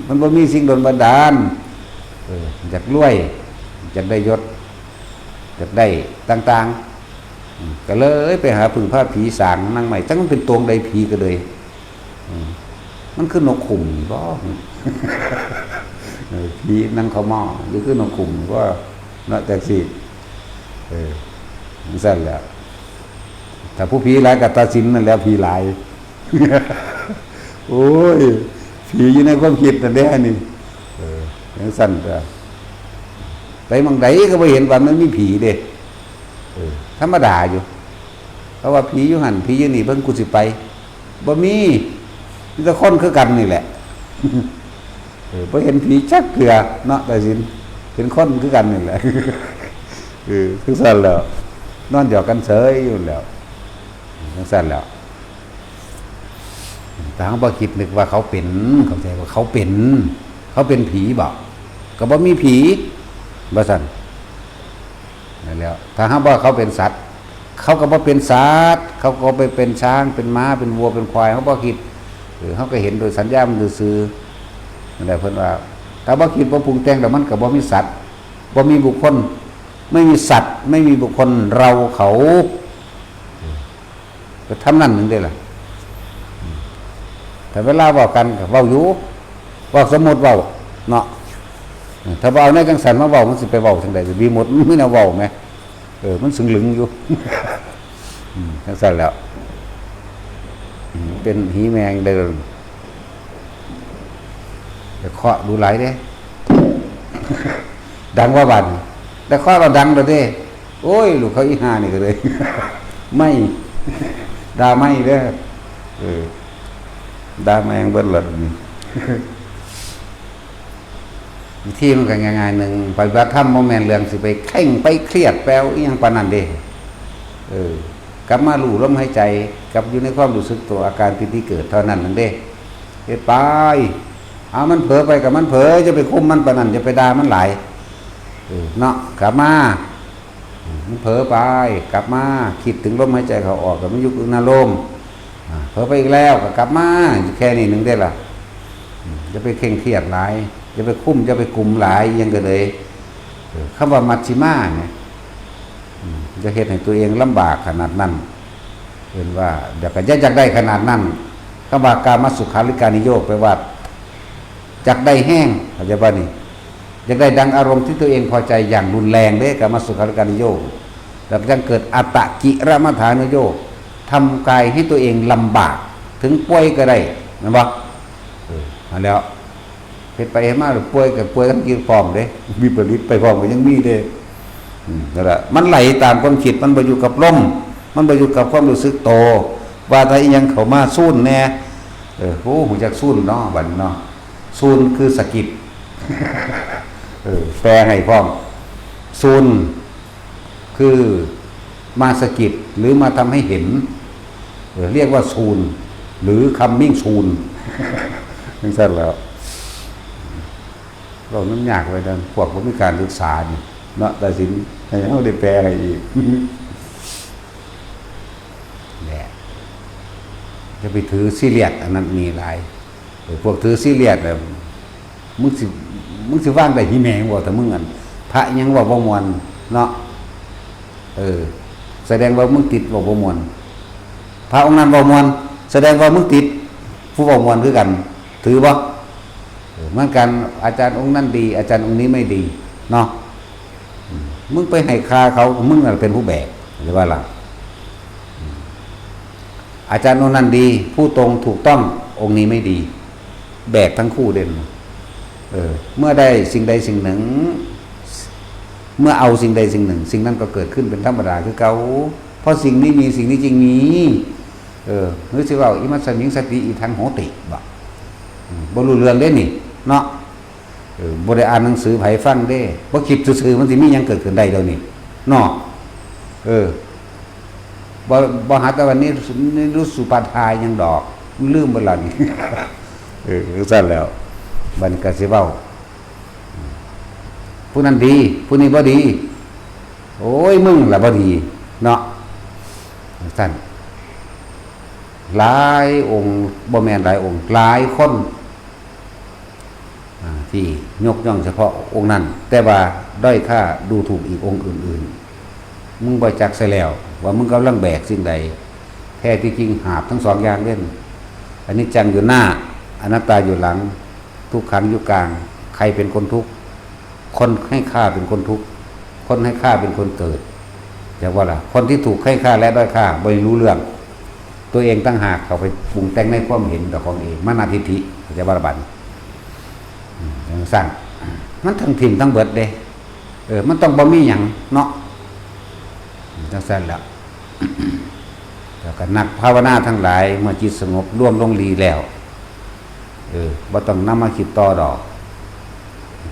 มันบ่มีสิ่งดลบันดาล เออ อยากรวย อยากได้ยศ อยากได้ต่างๆ อืม ก็เลยไปหาพึ่งพาผีสางนางไม้ จักมันเป็นโตนใดผีก็เลย อืม มันคือนกขุ่มนี่บ่ เออ ผีนางขม่อ หรือคือนกขุ่มนี่บ่ เนาะ จั่งซี้ เออ จั่งซั้นแหละ ถ้าผู้ผีหลายก็ตัดสินนั่นแหละ ผีหลาย โอ้ย ผีอยู่ในความคิดนั่นเด้ นี่ เออ จั่งซั้นก็ ไปหม่องใดก็บ่เห็นว่ามันมีผีเด้ เออ ธรรมดาอยู่ เพราะว่าผีอยู่หั่น ผีอยู่นี่ เบิ่งกูสิไป บ่มี มีแต่คนคือกันนี่แหละ เออ บ่เห็นผีจักเทื่อเนาะ ตาสิน เห็นคนคือกันนี่แหละ เออ คือซั่นแหล้ว นอนหยอกกันเฉยอยู่แล้ว จั่งซั่นแหล้ว ถ้าเฮาบ่คิดนึกว่าเขาเป็น เข้าใจว่าเขาเป็น เขาเป็นผีบ่ ก็บ่มีผี ว่าซั่น นั่นแหล้ว ถ้าเฮาว่าเขาเป็นสัตว์ เขาก็บ่เป็นสัตว์ เขาก็ไปเป็นช้าง เป็นม้า เป็นวัว เป็นควาย เฮาบ่คิด เออ เฮาก็เห็นโดยสัญญามันซื่อๆ นั่นแหละเพิ่นว่า ถ้าบ่คิดบ่ปรุงแต่งแล้วมันก็บ่มีสัตว์ บ่มีบุคคล ไม่มีสัตว์ ไม่มีบุคคล เรา เขา ก็ทำนั่นหนึ่งเด้ล่ะ แต่เวลาเว้ากันก็เว้าอยู่ เว้าสมมุติเว้าเนาะ ถ้าบ่เอาในจังซั่นมาเว้า มันสิไปเว้าจั่งใด สิมีหมด มันมีแนวเว้าแหม เออ มันซึ่งลึงอยู่ อืม จั่งซั่นแหล้ว อืม เป็นหีแมงเด้อ อย่าเคาะดูหลายเด้ ดังว่าบัด แต่เคาะเราดังแล้วเด้ โอ้ย ลูกเขาอีห่านี่ก็เลย ไม่ ด่าไม่เด้อ เออ ด่าแม่งเบิดเลยนี่ วิธีมันก็ง่ายๆหนึ่ง ปฏิบัติธรรมบ่แม่นเรื่องสิไปเคร่งไปเครียดไปเอาอิหยังปานนั้นเด้ เออ กลับมารู้ลมหายใจ กลับอยู่ในความรู้สึกตัว อาการปีติเกิดเท่านั้นนั่นเด้ เฮ็ดไป เอามันเผลอไปกับมันเผลอ จะไปคุมมันปานนั้น จะไปด่ามันหลาย เออ เนาะ กลับมา มันเผลอไป กลับมา คิดถึงลมหายใจเข้าออก กับมันอยู่กับอุณาโลม อ่า เผลอไปอีกแล้ว ก็กลับมา แค่นี้หนึ่งได้ละ อืม จะไปเคร่งเครียดหลาย จะไปคุม จะไปกุมหลาย ยังก็เลย เออ คำว่ามัชฌิมาเนี่ย อืม จะเฮ็ดให้ตัวเองลำบากขนาดนั้น เอิ้นว่า อยากจะอยากได้ขนาดนั้น คำว่ากามสุขาริการนิโยค แปลว่า อยากได้แฮง เข้าใจบ่นี่ อยากได้ดังอารมณ์ที่ตัวเองพอใจอย่างรุนแรงเด้ กามสุขาริการนิโยค แล้วยังเกิดอัตตกิลมัฏฐานุโยค ทำกายให้ตัวเองลำบาก ถึงป่วยก็ได้ แม่นบ่ เออ นั่นแหล้ว เฮ็ดไปเฮ็ดมาแล้วป่วยก็ป่วยทั้งจิตพร้อมเด้ วิปริตไปพร้อมก็ยังมีเด้ อืม นั่นแหละ มันไหลตามความคิด มันบ่อยู่กับลม มันบ่อยู่กับความรู้สึกโต ว่าถ้าอีหยังเข้ามาซูนแน่ เออ โอ้ ฮู้จักซูนเนาะ บัดนี้เนาะ ซูนคือสะกิด เออ แปลให้พร้อม ซูน คือมาสะกิดหรือมาทำให้เห็น เออ เรียกว่า soon หรือ coming soon จังซั่นแหล้ว เว้ามันยากไว้ดังพวกบ่มีการศึกษานี่เนาะ ตัดสินให้เฮาได้แปลให้อีก แหละ อย่าไปถือซีเรียส อันนั้นมีหลาย เออ พวกถือซีเรียสน่ะ มึงสิ มึงสิวางได้หีแหมงบ่ ถ้ามึงอัน พระยังเว้าบ่ม่วนเนาะ เออ แสดงว่ามึงติดเว้าบ่ม่วน พระองค์นั้นเว้าม่วน แสดงว่ามึงติดผู้เว้าม่วนคือกัน ถือบ่ เออ เหมือนกัน อาจารย์องค์นั้นดี อาจารย์องค์นี้ไม่ดีเนาะ อืม มึงไปให้ค่าเขา มึงนั่นเป็นผู้แบก หรือว่าล่ะ อืม อาจารย์องค์นั้นดี ผู้ตรงถูกต้อง องค์นี้ไม่ดี แบกทั้งคู่เด่น เออ เมื่อได้สิ่งใดสิ่งหนึ่ง เมื่อเอาสิ่งใดสิ่งหนึ่ง สิ่งนั้นก็เกิดขึ้นเป็นธรรมดาคือเก่า เพราะสิ่งนี้มี สิ่งนี้จึงมี เออ หรือสิเว้า อิมัสสมิงสติ อิทังโหติ บ่ อืม บ่รู้เรื่องเด้นี่ เนาะ เออ บ่ได้อ่านหนังสือไผฟังเด้ บ่คิดซื่อๆ มันสิมีหยังเกิดขึ้นได้เดี๋ยวนี้ เนาะ เออ บ่ บ่หาแต่วันนี้ นี่รู้สุปาทายยังดอก ลืมเบิดแล้วนี่ เออ จังซั่นแล้ว บัดนี้ก็สิเว้า ผู้นั้นดี ผู้นี้บ่ดี โอ้ย มึงล่ะบ่ดี เนาะ จังซั่น หลายองค์ บ่แม่นหลายองค์ หลายคน อ่า ที่ยกย่องเฉพาะองค์นั้น แต่ว่าด้อยค่าดูถูกอีกองค์อื่นๆ มึงบ่จักซะแล้ว ว่ามึงกำลังแบกสิ่งใด แท้ที่จริงหาบทั้งสองอย่างเด้ อนิจจังอยู่หน้า อนัตตาอยู่หลัง ทุกขังอยู่กลาง ใครเป็นคนทุกข์ คนให้ค่าเป็นคนทุกข์ คนให้ค่าเป็นคนเกิด จักว่าล่ะ คนที่ถูกให้ค่าและด้อยค่าบ่รู้เรื่อง ตัวเองต่างหากเข้าไปปรุงแต่งในความเห็นต่อของเอง มานะทิฏฐิ จักว่าล่ะบัดนี้ อืม จังซั่น มันทั้งถิ่มทั้งเบิดเด้ เออ มันต้องบ่มีหยังเนาะ อืม จังซั่นแหละ แล้วก็นักภาวนาทั้งหลาย เมื่อจิตสงบรวมลงดีแล้ว เออ บ่ต้องนำมาคิดต่อดอก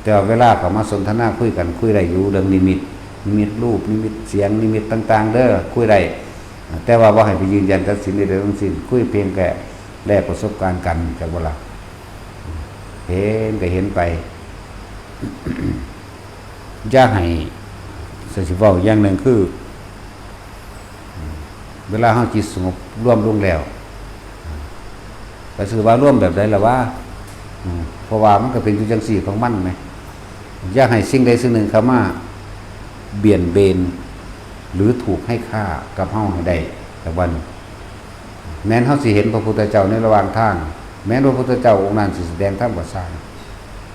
แต่ว่าเวลาเขามาสนทนาคุยกัน คุยได้อยู่เรื่องนิมิต นิมิตรูป นิมิตเสียง นิมิตต่างๆ เด้อ คุยได้ แต่ว่าบ่ให้ไปยืนยันตัดสินใดๆทั้งสิ้น คุยเพียงแค่แลกประสบการณ์กัน จักบ่ล่ะ เห็นก็เห็นไป อย่าให้ สิเว้าอย่างหนึ่งคือ เวลาเฮาจิตสงบรวมลงแล้ว ก็สิว่ารวมแบบใดล่ะวะ อืม เพราะว่ามันก็เป็นอยู่จังซี่ของมันแหม อย่าให้สิ่งใดสิ่งหนึ่งเข้ามาเบียดเบน หรือถูกให้ค่ากับเฮาให้ได้ แต่ว่านี่ แม้นเฮาสิเห็นพระพุทธเจ้าในระหว่างทาง แม้นพระพุทธเจ้าองค์นั้นสิแสดงธรรมก็ซ่าง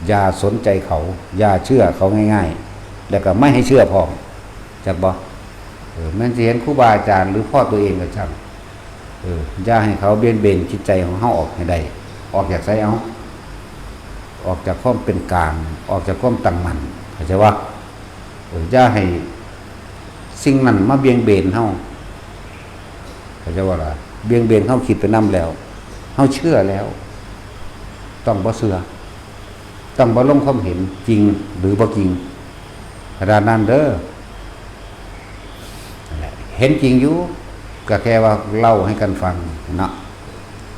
อย่าสนใจเขา อย่าเชื่อเขาง่ายๆ แล้วก็ไม่ให้เชื่อพร้อม จักบ่ เออ แม้นสิเห็นครูบาอาจารย์หรือพ่อตัวเองก็ช่าง เออ อย่าให้เขาเบียดเบนจิตใจของเฮาออกให้ได้ ออกจากไสเอา ออกจากความเป็นกลาง ออกจากความตั้งมั่น เข้าใจบ่ เออ อย่าให้สิ่งนั้นมาเบียดเบนเฮา เข้าใจบ่ล่ะ เบียดเบนเฮาคิดไปนำแล้ว เฮาเชื่อแล้ว ต้องบ่เชื่อ ต้องบ่ลงความเห็นจริงหรือบ่จริง ขนาดนั้นเด้อ นั่นแหละ เห็นจริงอยู่ ก็แค่ว่าเล่าให้กันฟังเนาะ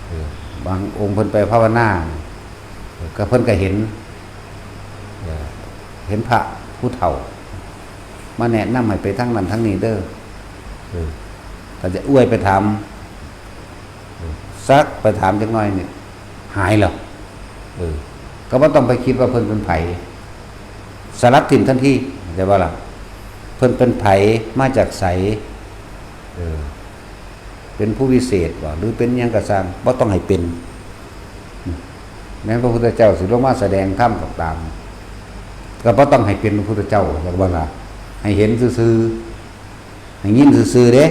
เออ บางองค์เพิ่นไปภาวนา ก็เพิ่นก็เห็น เอ่อ เห็นพระผู้เฒ่า มาแนะนำให้ไปทางนั้นทางนี้เด้อ เออ ถ้าจะอวยไปถาม เออ สักไปถามจักหน่อยนี่ หายแล้ว เออ ก็บ่ต้องไปคิดว่าเพิ่นเป็นไผ สลัดถิ่มทันที เข้าใจบ่ล่ะ เพิ่นเป็นไผ มาจากไส เออ เป็นผู้วิเศษบ่ หรือเป็นหยังก็ซ่าง บ่ต้องให้เป็น แม้นพระพุทธเจ้าสิลงมาแสดงธรรมก็ตาม ก็บ่ต้องให้เป็นพระพุทธเจ้า เข้าใจบ่ล่ะ ให้เห็นซื่อๆ ให้ยินซื่อๆ เด้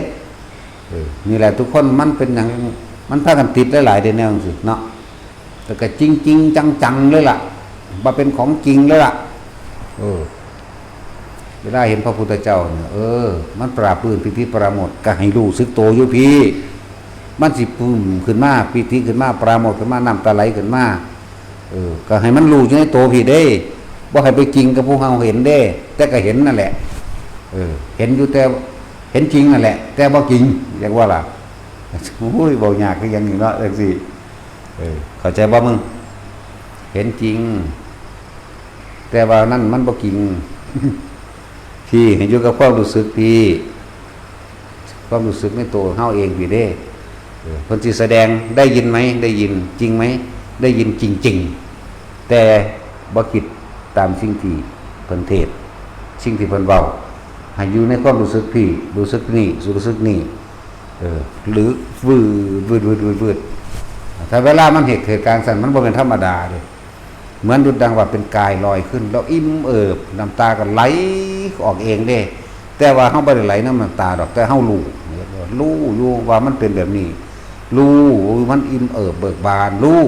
เออ นี่แหละทุกคนมันเป็นหยัง มันพากันติดหลายๆ เด้แนวจังซี้เนาะ แล้วก็จริงๆ จังๆ เลยล่ะ ว่าเป็นของจริงเลยล่ะ เออ เวลาเห็นพระพุทธเจ้าเนี่ย เออ มันปราบปรื้นปีติปราโมทย์ ก็ให้รู้สึกโตอยู่พี้ มันสิปึ้มขึ้นมา ปีติขึ้นมา ปราโมทย์ขึ้นมา น้ำตาไหลขึ้นมา เออ ก็ให้มันรู้อยู่ในโตพี้เด้ บ่ให้ไปจริงกับผู้เฮาเห็นเด้ แต่ก็เห็นนั่นแหละ เออ เห็นอยู่แต่ เห็นจริงนั่นแหละ แต่บ่จริง เรียกว่าล่ะ โอ้ย เว้ายากคือหยังนี่เนาะ จังซี้ เออ เข้าใจบ่มึง เห็นจริง แต่ว่านั่นมันบ่จริง พี้ให้อยู่กับความรู้สึกพี้ ความรู้สึกในตัวเฮาเองพี้เด้ เออ เพิ่นสิแสดง ได้ยินไหม ได้ยิน จริงไหม ได้ยินจริงๆ แต่บ่คิดตามสิ่งที่เพิ่นเทศน์ สิ่งที่เพิ่นเว้า ให้อยู่ในความรู้สึกพี้ รู้สึกนี่ รู้สึกนี่ เออ หรือวืด วืด วืด วืด วืด ถ้าเวลามันเหตุ เหตุการณ์ซั่น มันบ่แม่นธรรมดาเด้ เหมือนดุจดังว่าเป็นกายลอยขึ้น แล้วอิ่มเอิบ น้ำตาก็ไหลออกเองเด้ แต่ว่าเฮาบ่ได้ไหลนำน้ำตาดอก แต่เฮารู้ รู้อยู่ว่ามันเป็นแบบนี้ รู้ มันอิ่มเอิบเบิกบาน รู้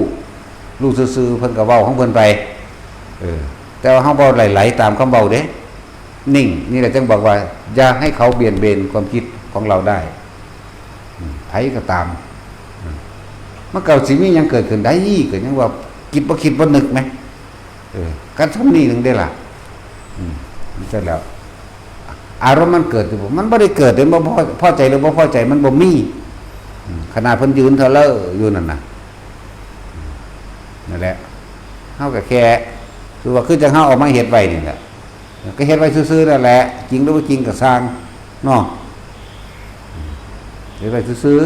รู้ซื่อๆ เพิ่นก็เว้าของเพิ่นไป เออ แต่ว่าเฮาบ่ได้ไหลตามคำเว้าเด้ นิ่ง นี่แหละจึงบอกว่า อย่าให้เขาเบี่ยงเบนความคิดของเราได้ อืม ไผก็ตาม อืม มันก็สิมีหยังเกิดขึ้นได้ ก็ยังว่า คิดบ่คิดบ่นึกแหม เออ คันส่ำนี้หนึ่งเด้ล่ะ อืม มันจะแล้ว อารมณ์มันเกิดอยู่บ่ มันบ่ได้เกิดเด้ บ่พอ พอใจหรือบ่พอใจ มันบ่มี อืม ขนาดเพิ่นยืนเถอะเลออยู่นั่นน่ะ อืม นั่นแหละ เฮาก็แค่ คือว่า คือจั่งเฮาเอามาเฮ็ดไว้นี่แหละ ก็เฮ็ดไว้ซื่อๆ นั่นแหละ จริงหรือบ่จริงก็ซ่าง เนาะ เฮ็ดไว้ซื่อ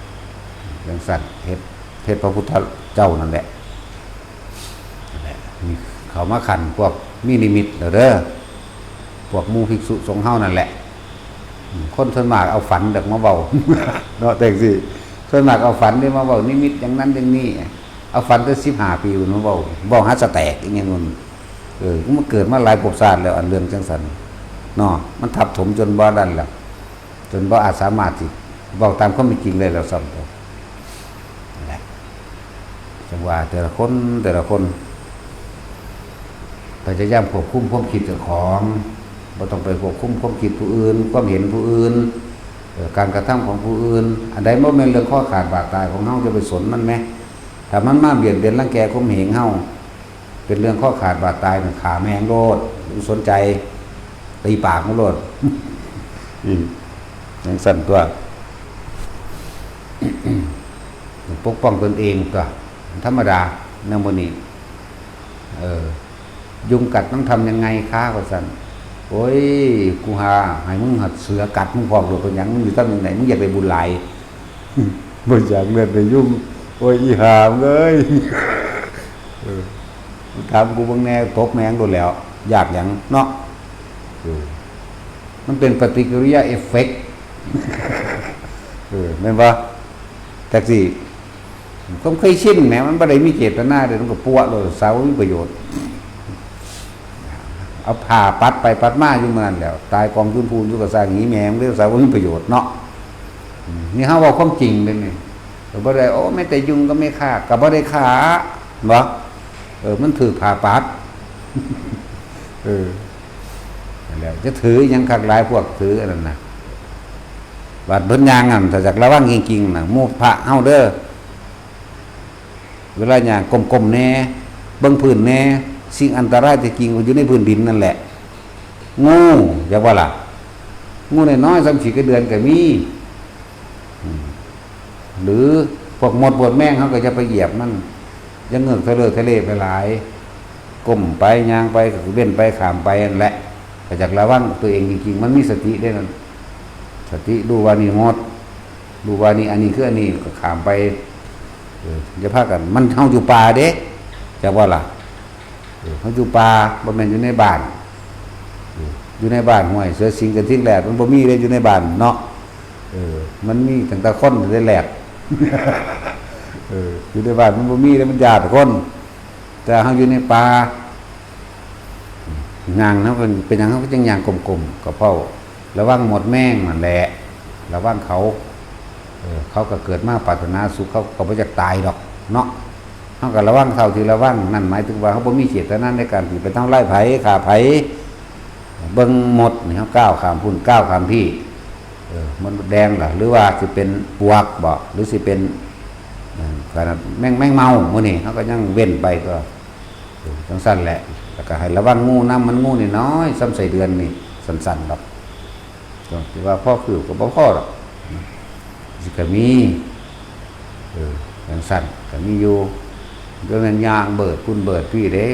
ๆ จั่งซั่น เฮ็ด เฮ็ดพระพุทธเจ้านั่นแหละ นั่นแหละ นี่เขามาขั้นพวกมีนิมิตแล้วเด้อ พวกหมู่ภิกษุสงฆ์เฮานั่นแหละ อืม คนส่วนมากเอาฝันเด้อมาเว้า เนาะ แต่จั่งซี้ ส่วนมากเอาฝันเด้มาเว้า นิมิตอย่างนั้นอย่างนี้ เอาฝันแต่สิบห้าปีพุ้นมาเว้า เว้าหาสะแตกอีหยังนั่น เออ มันเกิดมาหลายภพชาติแล้ว อันเรื่องจั่งซั่น เนาะ มันทับถมจนบ่นั่นแล้ว จนบ่อาจสามารถสิเว้าตามความเป็นจริงได้แล้วซ้ำไป นั่นแหละ จั่งว่าแต่ละคน แต่ละคน พยายามควบคุมความคิดเจ้าของ บ่ต้องไปควบคุมความคิดผู้อื่น ความเห็นผู้อื่น เอ่อ การกระทำของผู้อื่น อันใดบ่แม่นเรื่องคอขาดบาดตายของเฮา อย่าไปสนมันแหม ถ้ามันมาเบียดเบียนรังแกข่มเหงเฮา เป็นเรื่องคอขาดบาดตายน่ะ ฆ่าแม่งโลด บ่สนใจ ตีปากมันโลด อืม จั่งซั่นตั๊ว ปกป้องตนเองตั๊ว ธรรมดา แนวหมู่นี้ เออ ยุงกัดต้องทำยังไงคะ ว่าซั่น โอ้ย กูหา ให้มึงหัดเสือกัดมึงพร้อมโลด เป็นหยัง มึงสิทำจั่งใด มึงอยากได้บุญหลาย บ่อยากเลือดได้ยุง โอ้ย อีห่ามึงเอ้ย เออ มึงถามกูเบิ่งแหน่ ตบแม่งโลดแล้ว อยากหยังเนาะ เออ มันเป็นปฏิกิริยาเอฟเฟกต์ เออ แม่นบ่ จั่งซี้ ความเคยชินแหม มันบ่ได้มีเจตนาเด้ มันก็ปั๊วโลด สาวบ่มีประโยชน์ เอาผ้าปัดไปปัดมาอยู่มื้อนั้นแหล้ว ตายกองจุนพูนอยู่ก็ซ่าง หีแม่มึงเด้อ สาวบ่มีประโยชน์เนาะ อืม นี่เฮาเว้าความจริงเด้นี่ ก็บ่ได้ โอ้ แม้แต่ยุงก็ไม่ฆ่า ก็บ่ได้ฆ่า บ่ เออ มันถืกผ้าปัด เออ นั่นแหละ จะถือหยังคักหลาย พวกถืออันนั้นน่ะ บาดเพิ่นย่างนั่น ถ้าอยากระวังจริงๆ น่ะ หมู่พระเฮาเด้อ เวลาย่างก้มๆ แหน่ เบิ่งพื้นแหน่ สิ่งอันตรายที่จริงก็อยู่ในพื้นดินนั่นแหละ งู อยากว่าล่ะ งูน้อยๆ ส่ำขี้ไก่เดือนก็มี อืม หรือพวกมดพวกแมง เฮาก็อย่าไปเหยียบมัน อย่าเงือกทะเลทะเลไปหลาย ก้มไปย่างไปก็เว้นไปข้ามไปนั่นแหละ ก็อยากระวังตัวเองจริงๆ มันมีสติได้นั่น สติรู้ว่านี่หมด รู้ว่านี่อันนี้คืออันนี้ก็ข้ามไป เออ อย่าพากัน มันเฮาอยู่ป่าเด้ จักว่าล่ะ เออ เฮาอยู่ป่า บ่แม่นอยู่ในบ้าน เออ อยู่ในบ้าน ห้วย เสือสิงห์ กระทิงแรด มันบ่มีเลยอยู่ในบ้านเนาะ เออ มันมีตั้งแต่คนได้แรด เออ อยู่ในบ้านมันบ่มีเลย มันย้านคน แต่เฮาอยู่ในป่า ย่างเนาะ เป็น เป็นหยังเฮาก็จั่งย่างก้มๆ ก็เพราะระวังมดแมงนั่นแหละ ระวังเขา เออ เขาก็เกิดมาปรารถนาสุข เขาก็บ่อยากตายดอกเนาะ เฮาก็ระวังเท่าที่ระวัง นั่นหมายถึงว่าเฮาบ่มีเจตนาในการที่ไปทำร้ายไผ ฆ่าไผ เบิ่งมดนี่ เฮาก้าวข้ามพุ้น ก้าวข้ามพี้ เออ มดแดงล่ะ หรือว่าสิเป็นปลวกบ่ หรือสิเป็น เออ ขนาดแมง แมงเม่า มื้อนี้เฮาก็ยังเว้นไปก็ เออ จั่งซั่นแหละ แล้วก็ให้ระวังงูนำ มันงูน้อยๆ ส่ำไส้เดือนนี่ สั้นๆ ดอก ก็ถือว่าพอคือก็บ่พอดอก สิก็มี เออ จั่งซั่นก็มีอยู่ บ่แม่นย่างเบิดพุ้นเบิดพี้เด้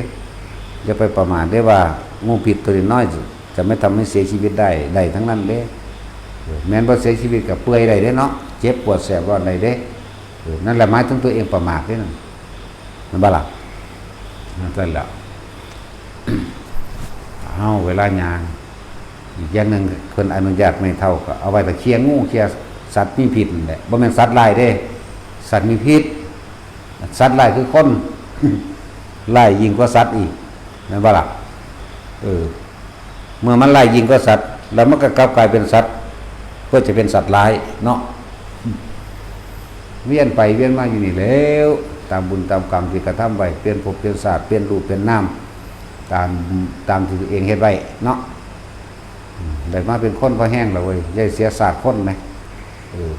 อย่าไปประมาทเด้ว่า งูพิษตัวน้อยๆ จะไม่ทำให้เสียชีวิตได้ ได้ทั้งนั้นเด้ เออ แม่นบ่เสียชีวิตก็เปื่อยได้เด้เนาะ เจ็บปวดแสบร้อนได้เด้ เออ นั่นแหละหมายถึงตัวเองประมาทเด้นั่น แม่นบ่ล่ะ นั่นแหละ เฮาเวลาย่าง อีกอย่างหนึ่งเพิ่นอนุญาตไม่เท่าก็เอาไว้แต่เคลียร์งูเคลียร์สัตว์มีพิษนั่นแหละ บ่แม่นสัตว์ร้ายเด้ สัตว์มีพิษ สัตว์ร้ายคือคน ร้ายยิ่งกว่าสัตว์อีก แม่นบ่ล่ะ เออ เมื่อมันร้ายยิ่งกว่าสัตว์ แล้วมันก็กลับกลายเป็นสัตว์ เพื่อจะเป็นสัตว์ร้ายเนาะ เวียนไปเวียนมาอยู่นี่แหล้ว ตามบุญตามกรรมที่กระทำไว้ เปลี่ยนภพเปลี่ยนชาติ เปลี่ยนรูปเปลี่ยนนาม ตาม ตามที่ตัวเองเฮ็ดไว้เนาะ อืม ได้มาเป็นคนพอแฮงแล้วเว้ย อย่าเสียชาติคนนะ เออ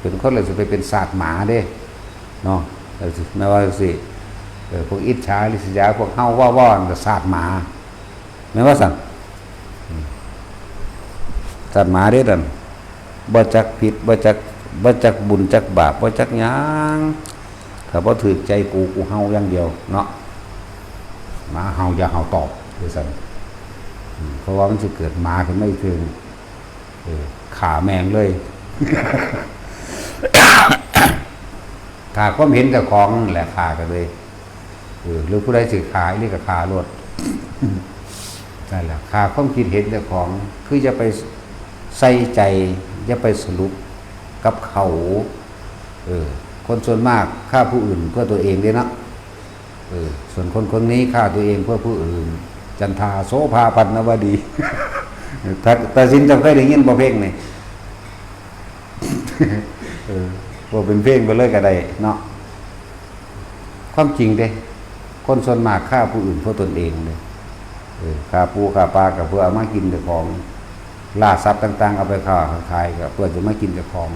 เป็นคนแล้วสิไปเป็นชาติหมาเด้ เนาะ แล้วสิ แม่นว่าสิ เออ พวกอิจฉาริษยา พวกเฮาว่าว่านั่นก็ชาติหมา แม่นว่าซั่น อืม ชาติหมาเด้นั่น บ่จักผิด บ่จัก บ่จักบุญจักบาป บ่จักหยัง ถ้าบ่ถืกใจกู กูเห่าอย่างเดียวเนาะ หมาเห่าอย่าเห่าตอบ ว่าซั่น อืม เพราะว่ามันสิเกิดหมาขึ้นมาอีกเทื่อหนึ่ง เออ ฆ่าแม่งเลย ฆ่าความเห็นเจ้าของนั่นแหละ ฆ่ากันเลย เออ หรือผู้ใดสิฆ่าอีหลีก็ฆ่าโลด นั่นแหละ ฆ่าความคิดเห็นเจ้าของ คืออย่าไปใส่ใจ อย่าไปสรุปกับเขา เออ คนส่วนมากฆ่าผู้อื่นเพื่อตัวเองเด้เนาะ เออ ส่วนคนคนนี้ฆ่าตัวเองเพื่อผู้อื่น จันทาโสภาพันนวดี ถ้า ตาสินเจ้าเคยได้ยินบ่เพลงนี่ เออ บ่เป็นเพลงไปเลยก็ได้เนาะ ความจริงเด้ คนส่วนมากฆ่าผู้อื่นเพื่อตนเองเด้ เออ ฆ่าปูฆ่าปลาก็เพื่อเอามากินเจ้าของ ล่าสัตว์ต่างๆ เอาไปฆ่าขายก็เพื่อจะมากินเจ้าของ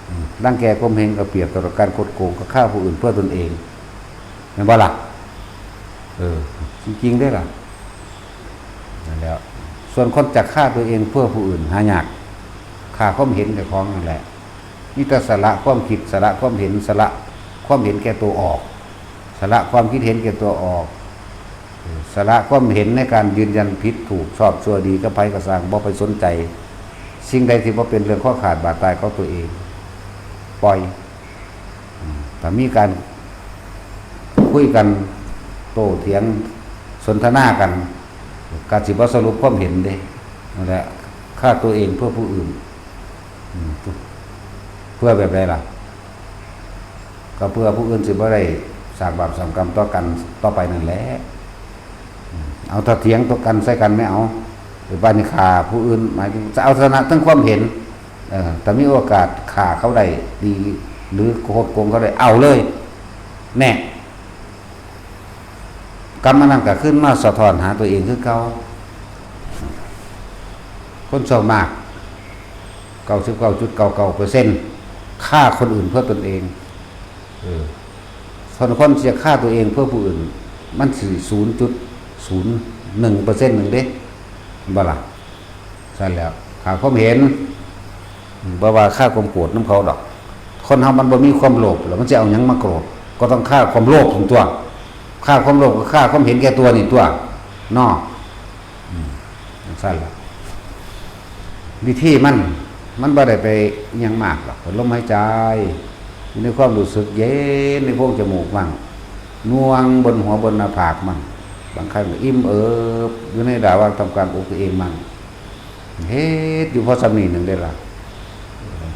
อืม รังแกข่มเหงเอาเปรียบตลอดการคดโกงก็ฆ่าผู้อื่นเพื่อตนเอง แม่นบ่ล่ะ เออ จริงๆเด้ล่ะ นั่นแหละ ส่วนคนจะฆ่าตัวเองเพื่อผู้อื่นหายาก ฆ่าความเห็นเจ้าของนั่นแหละ มีแต่สละความคิด สละความเห็น สละความเห็นแก่ตัวออก สละความคิดเห็นแก่ตัวออก เออ สละความเห็นในการยืนยันผิดถูก ชอบชั่วดีกับไผก็ซ่าง บ่ไปสนใจ สิ่งใดที่บ่เป็นเรื่องคอขาดบาดตายของตัวเอง ปล่อย อืม ถ้ามีการคุยกัน โต้เถียง สนทนากัน ก็สิบ่สรุปความเห็นเด้ นั่นแหละ ฆ่าตัวเองเพื่อผู้อื่น อืม เพื่อแบบใดล่ะ ก็เพื่อผู้อื่นสิบ่ได้สร้างบาปสร้างกรรมต่อกันต่อไปนั่นแหละ อืม เอาถ้าเถียงต่อกันใส่กันไม่เอา หรือบ้านนี้ฆ่าผู้อื่น หมายถึงจะเอาชนะทั้งความเห็น เออ แต่มีโอกาสฆ่าเขาได้ดี หรือโคตรโกงเขาได้ เอาเลย แน่ กรรมอันนั้นก็ขึ้นมาสะท้อนหาตัวเองคือเก่า คนส่วนมาก เก้าสิบเก้าจุดเก้าเก้าเปอร์เซ็นต์ ฆ่าคนอื่นเพื่อตนเอง เออ ส่วนคนที่จะฆ่าตัวเองเพื่อผู้อื่น มันสิ ศูนย์จุดศูนย์หนึ่งเปอร์เซ็นต์ หนึ่งเด้ บ่ล่ะ ซั่นแหล้ว ฆ่าความเห็น บ่ว่าฆ่าความโกรธนำเขาดอก คนเฮามันบ่มีความโลภ แล้วมันสิเอาหยังมาโกรธ ก็ต้องฆ่าความโลภทั้งตัว ฆ่าความโลภก็ฆ่าความเห็นแก่ตัวนี่ตัวเนาะ อืมจังซั่นล่ะ วิธีมัน มันบ่ได้ไปอิหยังมากหรอก เป็นลมหายใจ อยู่ในความรู้สึกเย็นในโพรงจมูกมั่ง หน่วงบนหัวบนหน้าผากมั่ง บางครั้งก็อิ่มเอิบอยู่ในระหว่างท่ามกลางอกตัวเองมั่ง เฮ็ดอยู่พอส่ำนี้หนึ่งได้ล่ะ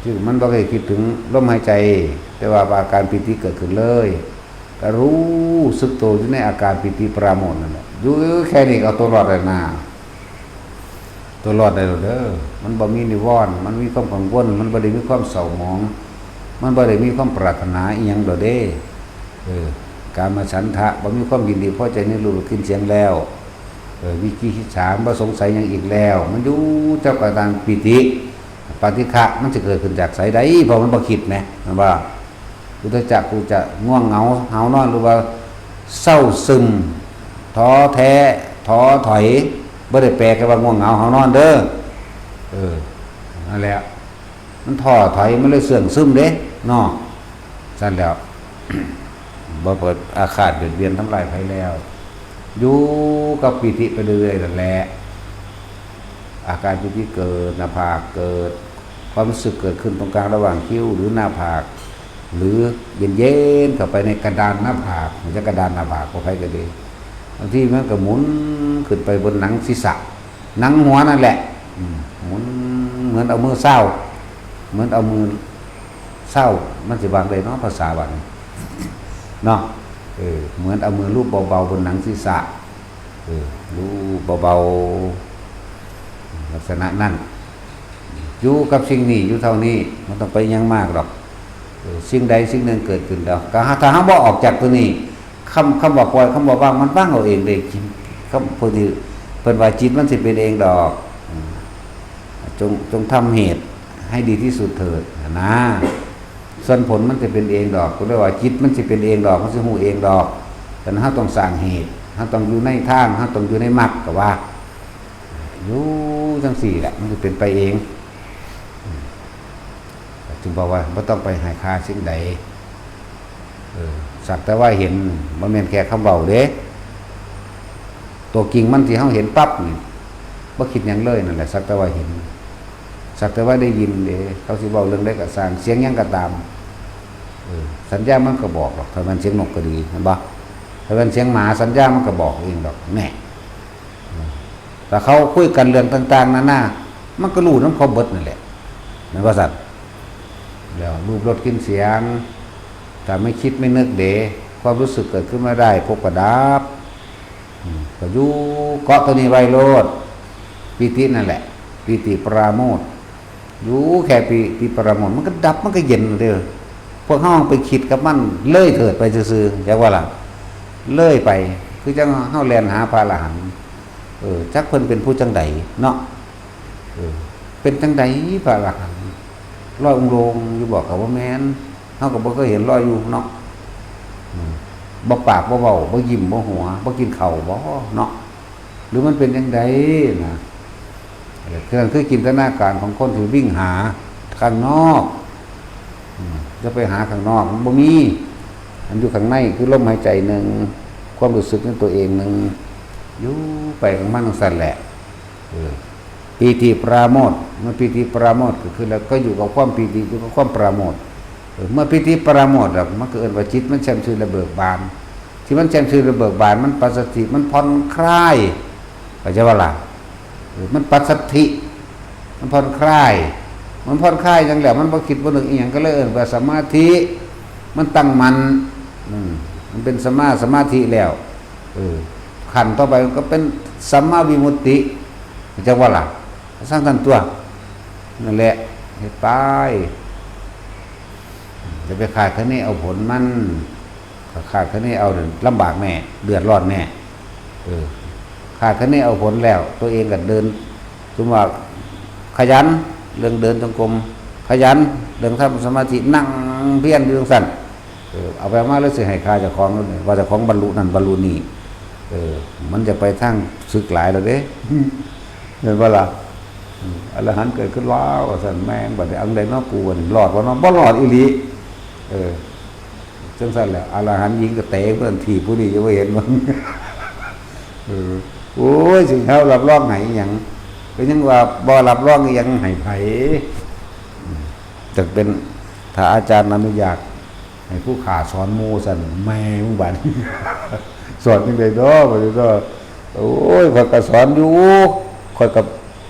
ที่มันบ่เคยคิดถึงลมหายใจ แต่ว่าอาการปีติเกิดขึ้นเลย ก็รู้สึกตัวอยู่ในอาการปีติปราโมทย์นั่นแหละ อยู่แค่นี้ก็เอาตัวรอดแล้วนะ ตัวรอดได้แล้วเด้อ มันบ่มีนิวรณ์ มันมีความกังวล มันบ่ได้มีความเศร้าหมอง มันบ่ได้มีความปรารถนาอิหยังดอกเด้ เออ กามฉันทะ บ่มีความยินดีพอใจในรูปรสกลิ่นเสียงแล้ว เออ วิจิกิจฉา บ่สงสัยหยังอีกแล้ว มันอยู่เจ้ากระดานปีติ ปาฏิฆะ มันสิเกิดขึ้นจากไสได้ เพราะมันบ่คิดแหม แม่นบ่ อุทธัจจะ กุกุจจะ ง่วงเหงา หาวนอน หรือว่าเศร้าซึม ท้อแท้ ท้อถอย บ่ได้แปลกันว่าง่วงเหงา หาวนอนเด้อ เออ นั่นแหละ มันท้อถอย มันเลยเสื่องซึมเด้ เนาะ ซั่นแล้ว บ่เกิดอาฆาตเบียดเบียนทำลายไผแล้ว อยู่กับปีติไปเรื่อยๆนั่นแหละ อาการปีติเกิด หน้าผากเกิด ความรู้สึกเกิดขึ้นตรงกลางระหว่างคิ้วหรือหน้าผาก หรือเย็นๆเข้าไปในกระดานหน้าผาก มันจะกระดานหน้าผากของไผก็ดี บางทีมันก็หมุนขึ้นไปบนหนังศีรษะ หนังหัวนั่นแหละ อืม หมุนเหมือนเอามือเศร้า เหมือนเอามือเศร้า มันสิว่าจั่งใดเนาะ ภาษาบ้านนี้ เนาะ เออ เหมือนเอามือลูบเบาๆบนหนังศีรษะ เออ ลูบเบาๆ ลักษณะนั้น อยู่กับสิ่งนี้ อยู่เท่านี้ บ่ต้องไปหยังมากดอก เออ สิ่งใดสิ่งหนึ่งเกิดขึ้นแล้ว ก็ถ้าเฮาบ่ออกจากตัวนี้ คำ คำว่าปล่อย คำว่าวาง มันวางเอาเองเด้ คำ พวกที่เพิ่นว่าจิตมันสิเป็นเองดอก อืม จง จงทำเหตุให้ดีที่สุดเถิด นะ ส่วนผลมันสิเป็นเองดอก ก็เรียกว่าจิตมันสิเป็นเองดอก มันสิฮู้เองดอก แต่เฮาต้องสร้างเหตุ เฮาต้องอยู่ในทาง เฮาต้องอยู่ในมรรค ก็ว่า อยู่จั่งซี้แหละ มันสิเป็นไปเอง จึงบอกว่าบ่ต้องไปให้ค่าสิ่งใด เออ สักแต่ว่าเห็น บ่แม่นแค่คำเว้าเด้ ตัวจริงมันที่เฮาเห็นปั๊บนี่ บ่คิดหยังเลยนั่นแหละ สักแต่ว่าเห็น สักแต่ว่าได้ยินเด้ เขาสิเว้าเรื่องใดก็ซ่าง เสียงหยังก็ตาม เออ สัญญามันก็บอกดอก ถ้ามันเสียงนกก็ดี เห็นบ่ ถ้ามันเสียงหมา สัญญามันก็บอกเองดอก แน่ ถ้าเขาคุยกันเรื่องต่างๆนานา มันก็รู้นำเขาเบิดนั่นแหละ แม่นบ่ซั่น แล้วรูปรสกลิ่นเสียง ถ้าไม่คิดไม่นึกเด้ ความรู้สึกเกิดขึ้นมาได้ พบก็ดับ อืม ก็อยู่เกาะตัวนี้ไว้โลด ปีตินั่นแหละ ปีติปราโมทย์ อยู่แค่ปีติปราโมทย์ มันก็ดับ มันก็เย็นเด้อ พวกเฮาไปคิดกับมันเลยเถิดไปซื่อๆ จักว่าล่ะ เลยไป คือจั่งเฮาแล่นหาพระอรหันต์ เออ จักเพิ่นเป็นผู้จั่งใดเนาะ เออ เป็นจั่งใดพระอรหันต์ ลอยองค์ลงอยู่บ่ ก็บ่แม่น เฮาก็บ่เคยเห็นลอยอยู่เนาะ อืม บ่ปากบ่เว้า บ่ยิ้มบ่หัว บ่กินข้าวบ่เนาะ หรือมันเป็นจั่งใดนะ เออ คือ คือจินตนาการของคนที่วิ่งหาข้างนอก อืม จะไปหาข้างนอก มันบ่มี มันอยู่ข้างใน คือลมหายใจหนึ่ง ความรู้สึกในตัวเองหนึ่ง อยู่ไปของมันจั่งซั่นแหละ เออ ปีติปราโมทย์ เมื่อปีติปราโมทย์ก็คือ แล้วก็อยู่กับความปีติ อยู่กับความปราโมทย์ เออ เมื่อปีติปราโมทย์แล้ว มันก็เอิ้นว่าจิตมันแช่มชื่นและเบิกบาน ที่มันแช่มชื่นและเบิกบาน มันปัสสัทธิ มันผ่อนคลาย เข้าใจบ่ล่ะ เออ มันปัสสัทธิ มันผ่อนคลาย มันผ่อนคลายจั่งแล้ว มันบ่คิดบ่นึกอิหยัง ก็เลยเอิ้นว่าสมาธิ มันตั้งมั่น อืม มันเป็นสัมมาสมาธิแล้ว เออ ขั้นต่อไปก็เป็นสัมมาวิมุตติ เข้าใจบ่ล่ะ สร้างทันตัว นั่นแหละ เฮ็ดไป จะไปคาดคะเนเอาผลมัน คาดคะเนเอาเนี่ยลำบากแน่ เดือดร้อนแน่ เออ คาดคะเนเอาผลแล้ว ตัวเองก็เดิน สมมุติว่าขยันเรื่องเดินจงกรม ขยันเรื่องทำสมาธิ นั่งเพียรอยู่จั่งซั่น เออ เอาไปมาแล้วสิให้ค่าเจ้าของแล้วเนี่ย ว่าเจ้าของบรรลุนั่นบรรลุนี่ เออ มันจะไปทางศึกหลายแล้วเด้ เห็นบ่ล่ะ อืม อรหันต์เกิดขึ้นแล้ว ว่าซั่น แม่ง บัดนี้อันใดเนาะกู บัดนี้รอดบ่เนาะ บ่รอดอีหลี เออ จังซั่นแหละ อรหันต์หญิงก็เตะผู้นั้นถีบผู้นี้ จะบ่เห็นมัน เออ โอ้ย สิเฮารับรองให้อิหยัง ก็ยังว่าบ่รับรองอิหยังให้ไผ อืม จักเป็น ถ้าอาจารย์อนุญาตให้ผู้ข้าสอนหมู่ซั่น แม่มึงบาดนี้ สอนจังได๋เนาะ บาดนี้เนาะ โอ้ย ข้อยก็สอนอยู่ ข้อยก็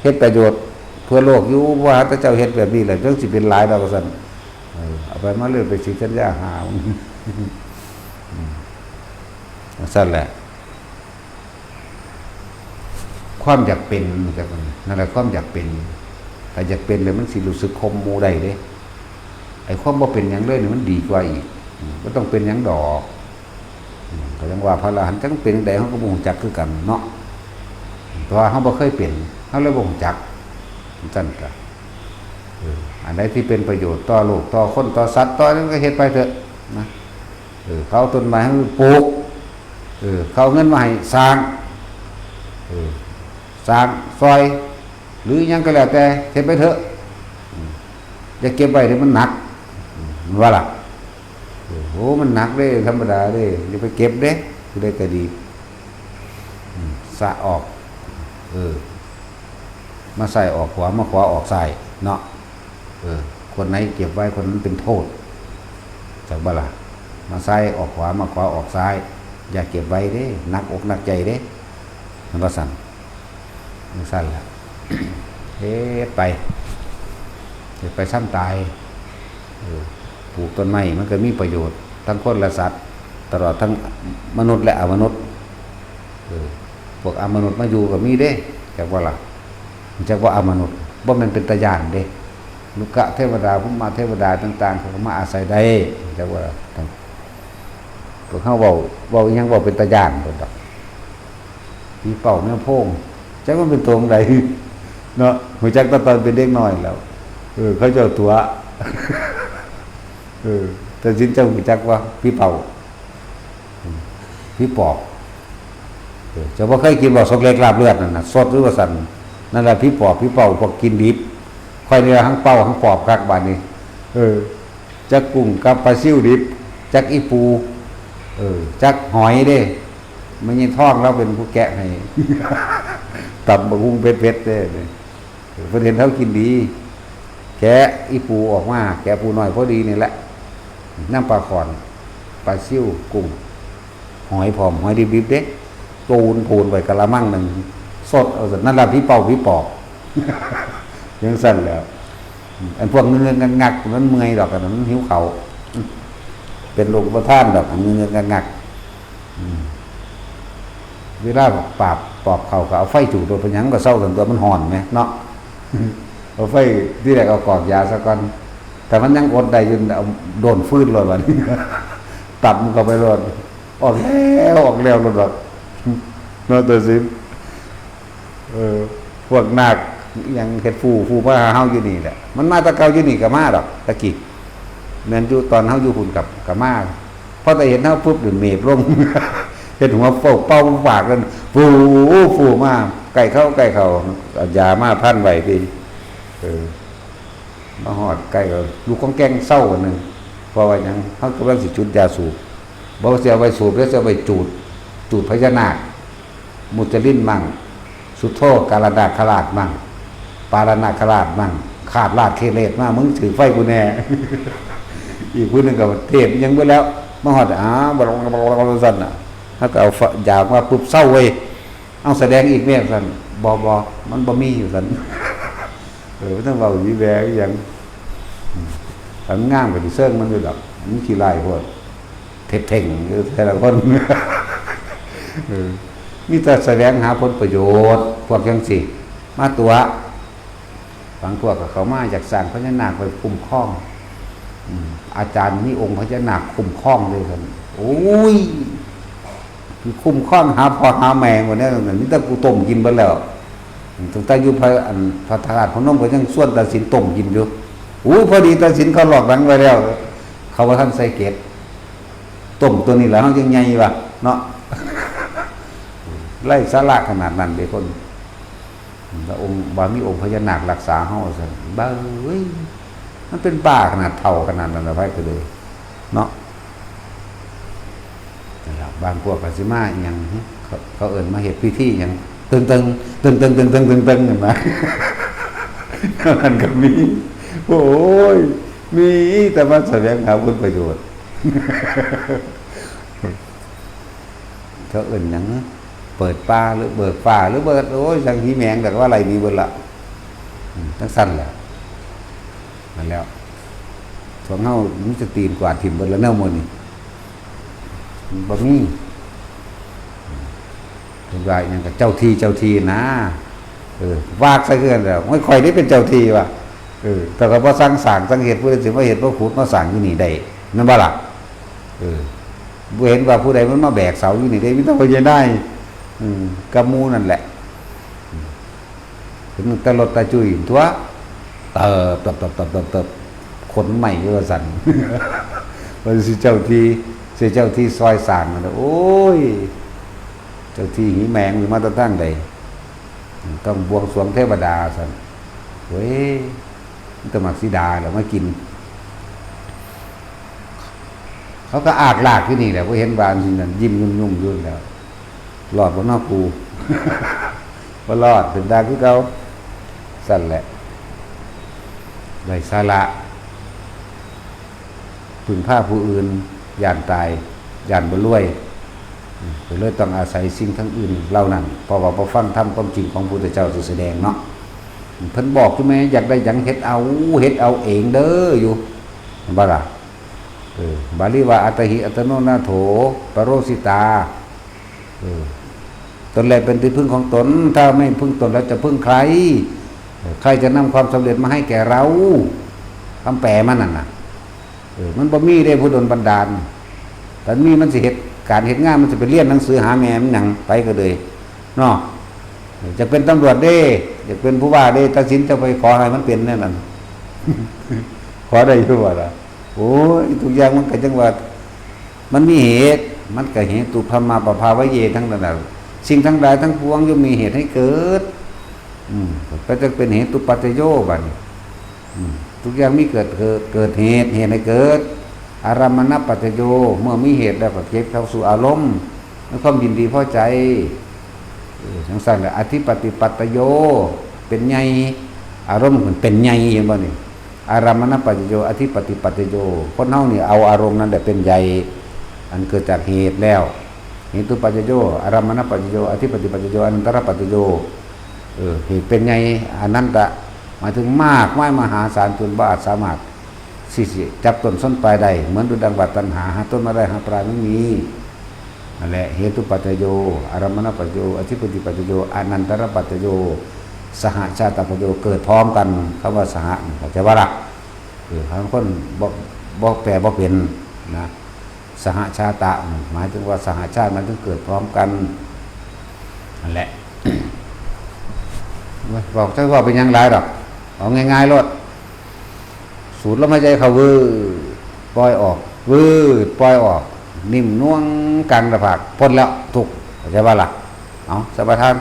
เฮ็ดประโยชน์เพื่อโลกอยู่ บ่หาแต่เจ้าเฮ็ดแบบนี้แหละ จังสิเป็นหลายดอก ว่าซั่น เออ เอาไปมาเลย ไปสิสัญญาหา อืม ซั่นแหละ ความอยากเป็น จักมัน นั่นแหละ ความอยากเป็น ถ้าอยากเป็นเลย มันสิรู้สึกข่มหมู่ได้เด้ ไอ้ความบ่เป็นหยังเลยนี่มันดีกว่าอีก อืม บ่ต้องเป็นหยังดอก อืม ก็ยังว่าพระอรหันต์จักเป็นจั่งใด เฮาก็บ่ฮู้จักคือกันเนาะ เพราะว่าเฮาบ่เคยเป็น เฮาเลยบ่ฮู้จัก จั่งซั่นก็ เออ อันใดที่เป็นประโยชน์ต่อโลก ต่อคน ต่อสัตว์ ต่อหยังก็เฮ็ดไปเถอะ นะ เออ เขาเอาต้นไม้ให้ปลูก เออ เขาเอาเงินมาให้สร้าง เออ สร้างซอย หรือหยังก็แล้วแต่ เฮ็ดไปเถอะ อืม อย่าเก็บไว้เด้ มันหนัก อืม มันว่าล่ะ เออ โห มันหนักเด้ ธรรมดาเด้ อย่าไปเก็บเด้ ผู้ใดก็ดี อืม สะออก เออ มาซ้ายออกขวา มาขวาออกซ้าย เนาะ เออ คนไหนเก็บไว้คนนั้นเป็นโทษ จักบ่ล่ะ มาซ้ายออกขวา มาขวาออกซ้าย อย่าเก็บไว้เด้ หนักอกหนักใจเด้ มันว่าซั่น จั่งซั่นล่ะ เฮ็ดไป เฮ็ดไปส่ำตาย เออ ปลูกต้นไม้มันก็มีประโยชน์ ทั้งคนและสัตว์ ตลอดทั้งมนุษย์และอมนุษย์ เออ พวกอมนุษย์มาอยู่ก็มีเด้ จักว่าล่ะ จักว่าอมนุษย์ บ่แม่นเป็นตาย้านเด้ ลุกะเทวดา ภูมิเทวดาต่างๆ เขาก็มาอาศัยได้ จักว่าล่ะ พวกเฮาเว้า เว้าอิหยังเว้าเป็นตาย้านเพิ่นดอก ผีเป้าแมวโพง จักมันเป็นตัวใด เนาะ ฮู้จักแต่ตอนเป็นเด็กน้อยแล้ว เออ เขาเจ้าตั๋ว เออ แต่สินเจ้าฮู้จักว่าผีเป้า อืม ผีปอบ เออ เจ้าบ่เคยกินบ่ ซกเล็กลาบเลือดนั่นน่ะ สดหรือว่าสั่น นั่นแหละผีปอบ ผีเป้า พวกกินดิบ ข้อยนี่ล่ะทั้งเป้าทั้งปอบคักบาดนี้ เออ จักกุ้งกับปลาซิวดิบ จักอีปู เออ จักหอยเด้ แม่ใหญ่ทองลาวเป็นผู้แกะให้ ตำบักหุ่งเผ็ดๆเด้ เพิ่นเห็นเฮากินดี แกะอีปูออกมา แกะปูน้อยพอดีนี่แหละ นำปลาข่อน ปลาซิว กุ้ง หอยพร้อม หอยดิบๆเด้ โตนโพนไว้กะละมังหนึ่ง สดเอาซั่น นั่นล่ะผีเป้าผีปอบ จั่งซั่นแหล้ว อันพวกเงื้อๆงักๆมันเมื่อยดอก อันนั้นมันหิวข้าว เป็นโรคอุปาทานดอก เงื้อๆงักๆ อืม เวลาปาบปอบเข้าก็เอาไฟจูดโลด เป็นหยังก็เซาซั่นตั๊ว มันฮ้อนแหมเนาะ เอาไฟ ทีแรกเอากอกยาซะก่อน แต่มันยังอดได้อยู่ เอาโดนฟืนโลดบัดนี้ ตำเข้าไปโลด ออกแล้วออกแล้วโลดดอก เนาะ ตาสิน เออ พวกนาคอิหยังเฮ็ดฟู่ ฟู่มาหาเฮาอยู่นี่แหละ มันมาแต่เก่าอยู่นี่ก็มาดอก ตะกี้ แม่นอยู่ตอนเฮาอยู่พุ้นกับ ก็มา พอแต่เห็นเฮาปุ๊บนี่เมบลง เฮ็ดหัวเป่า เป่าปากนั่น ฟู่ ฟู่มา ใกล้เข้า ใกล้เข้า เอายามาพันไว้ติ เออ มาฮอดใกล้ก็ลูกของแกงเซาอันหนึ่ง เพราะว่าหยัง เฮากำลังสิจุดยาสูบ บ่ว่าสิเอาไว้สูบ หรือสิเอาไว้จูด จูดพญานาค มุจลินมั่ง สุโธกาลนาคราชมั่ง ปาลนาคราชมั่ง ขาดราชเคเลศมา มึงถือไฟกูแน่ อีกผู้หนึ่งก็เทพยังเบิดแล้ว มาฮอด อ้าว บ่ลง บ่ลง บ่ลง ซั่นน่ะ เฮาก็เอายามาปุ๊บ เซาเว้ย เอาแสดงอีกแม่ซั่น บ่ บ่ มันบ่มีอยู่ซั่น เออ มันต้องเว้าอีแหวอีหยัง อืม คันงามก็สิเซิงมันอยู่ดอก มันขี้ร้ายโพด เท็ดเท็งอยู่แต่ละคน เออ มีแต่แสวงหาผลประโยชน์ พวกจั่งซี้ มาตั๋ว บางพวกก็เข้ามาอยากสร้างพญานาคไว้คุ้มครอง อืม อาจารย์มีองค์พญานาคคุ้มครองเลยครับ โอ้ย คุ้มครองหาพ่อหาแม่หมดแล้ว มีแต่กูต้มกินเบิดแล้ว ตั้งแต่อยู่พระ อัน พระธาตุพนมก็ยังชวนตาสินต้มกินอยู่ อู้ พอดีตาสินเขาหลอกหลังไว้แล้ว เขาว่าท่านใส่เกต ต้มตัวนี้แล้วเฮายังไงวะ เนาะ ไร้สาระขนาดนั้นเด้คน พระองค์ว่ามีองค์พญานาครักษาเฮาซั่น บ้าเว้ย มันเป็นบ้าขนาดเฒ่าขนาดนั้นละ ไผก็เลย เนาะ บางพวกก็สิมาอหยัง เขาเขาเอิ้นมาเฮ็ดพิธีหยัง ตึงตึงตึงตึงตึงตึงตึงตึง เห็นไหม มันก็มี โอ้ย มีแต่มาแสวงหาผลประโยชน์ เขาเอิ้นหยัง เปิดป่าหรือเบิกฟ้าหรือเบิก โอ้ย จังหีแมง แต่ว่าอะไรมีเบิดละ อืม จังซั่นแหละ นั่นแล้ว พวกเฮามีสติกวาดถิ่มเบิดแล้วแนวหมู่นี้ มันบ่มี เพิ่นว่าอิหยังกับเจ้าที่เจ้าที่นะ เออ วากใส่คือกันแล้ว ไม่ค่อยได้เป็นเจ้าที่ว่ะ เออ แต่ก็บ่สั่งสร้างสั่งเฮ็ด ผู้ใดสิมาเฮ็ดมาขุดมาสร้างอยู่นี่ได้ แม่นบ่ล่ะ เออ บ่เห็นว่าผู้ใดมันมาแบกเสาอยู่นี่ได้ มีแต่พ่อใหญ่นาย อืม กับหมู่นั่นแหละ เห็นแต่รถตาจุ้ยตัว เติบ เติบ เติบ เติบ เติบ เติบ ขนใหม่ก็สั่น มันสิเจ้าที่ สิเจ้าที่ซอยสร้างนั่นน่ะ โอ้ย เจ้าที่หีแมงนี่มาแต่ทางใด ต้องบวงสรวงเทวดาสั่น เว้ย มันจะมักสีดาแล้วมากิน เขาก็อากลากที่นี่แหละ พอเห็นว่าอันนั้นยิ้มยุ่มๆอยู่แล้ว รอดบ่เนาะกู บ่รอด เป็นตาคือเก่า สั่นแหละ ไร้สาระ พึ่งพาผู้อื่น ย่านตาย ย่านบ่รวย อืม ก็เลยต้องอาศัยสิ่งทั้งอื่นเหล่านั้น เพราะว่าบ่ฟังธรรมความจริงของพระพุทธเจ้าที่แสดงเนาะ เพิ่นบอกอยู่แม่ อยากได้หยังเฮ็ดเอา เฮ็ดเอาเองเด้ออยู่ เห็นบ่ล่ะ เออ บาลีว่า อัตตาหิ อัตตโนนาโถ ปโรสิตา เออ ตนแลเป็นที่พึ่งของตน ถ้าไม่พึ่งตนแล้วจะพึ่งใคร เออ ใครจะนำความสำเร็จมาให้แก่เรา คำแปลมันนั่นน่ะ เออ มันบ่มีเด้ผู้ดลบันดาล ถ้ามีมันสิเฮ็ดการเฮ็ดงาน มันสิไปเรียนหนังสือหาแม่มันหยัง ไปก็เลย เนาะ อยากเป็นตำรวจเด้ อยากเป็นผู้ว่าเด้ ตัดสินจะไปขอให้มันเป็นแน่นั่น ขอได้อยู่บ่ล่ะ โอ้ย ทุกอย่างมันก็จังว่า มันมีเหตุ มันก็เหตุตุพรรมาปภาวยะ ทั้งนั้นน่ะ สิ่งทั้งหลายทั้งปวงย่อมมีเหตุให้เกิด อืม ก็จะเป็นเหตุปัจจโยบัดนี้ อืม ทุกอย่างมีเกิด เกิด เกิดเหตุ เหตุให้เกิด อารมมณปัจจโย เมื่อมีเหตุแล้วก็เก็บเข้าสู่อารมณ์ ในความยินดีพอใจ เออ จังซั่นแหละ อธิปติปัจจโย เป็นใหญ่ อารมณ์มันเป็นใหญ่ เห็นบ่นี่ อารมมณปัจจโย อธิปติปัจจโย คนเฮานี่เอาอารมณ์นั่นแหละเป็นใหญ่ อันเกิดจากเหตุแล้ว เหตุปัจจโย อารมมณปัจจโย อธิปติปัจจโย อนันตรปัจจโย เออ เหตุเป็นใหญ่ อนันตะ หมายถึงมากมายมหาศาลจนบ่อาจสามารถ สิสิจับต้นชนปลายได้ เหมือนดุจดังว่าตัณหาหาต้นไม้ได้ หาปลายไม่มี นั่นแหละ เหตุปัจจโย อารมมณปัจจโย อธิปติปัจจโย อนันตรปัจจโย สหชาตปัจจโย เกิดพร้อมกัน คำว่าสหะนี่เข้าใจบ่ล่ะ เออ บางคนบ่ บ่แปลบ่เป็นนะ สหชาตะ หมายถึงว่าสหชาติ หมายถึงเกิดพร้อมกัน นั่นแหละ บอกจะว่าเป็นหยังหลายดอก เอาง่ายๆโลด สูดลมหายใจเข้า วืด ปล่อยออก วืด ปล่อยออก นิ่มนวลกลางหน้าผาก พ้นแล้วทุกข์ เข้าใจบ่ล่ะ เอา สัมปทาน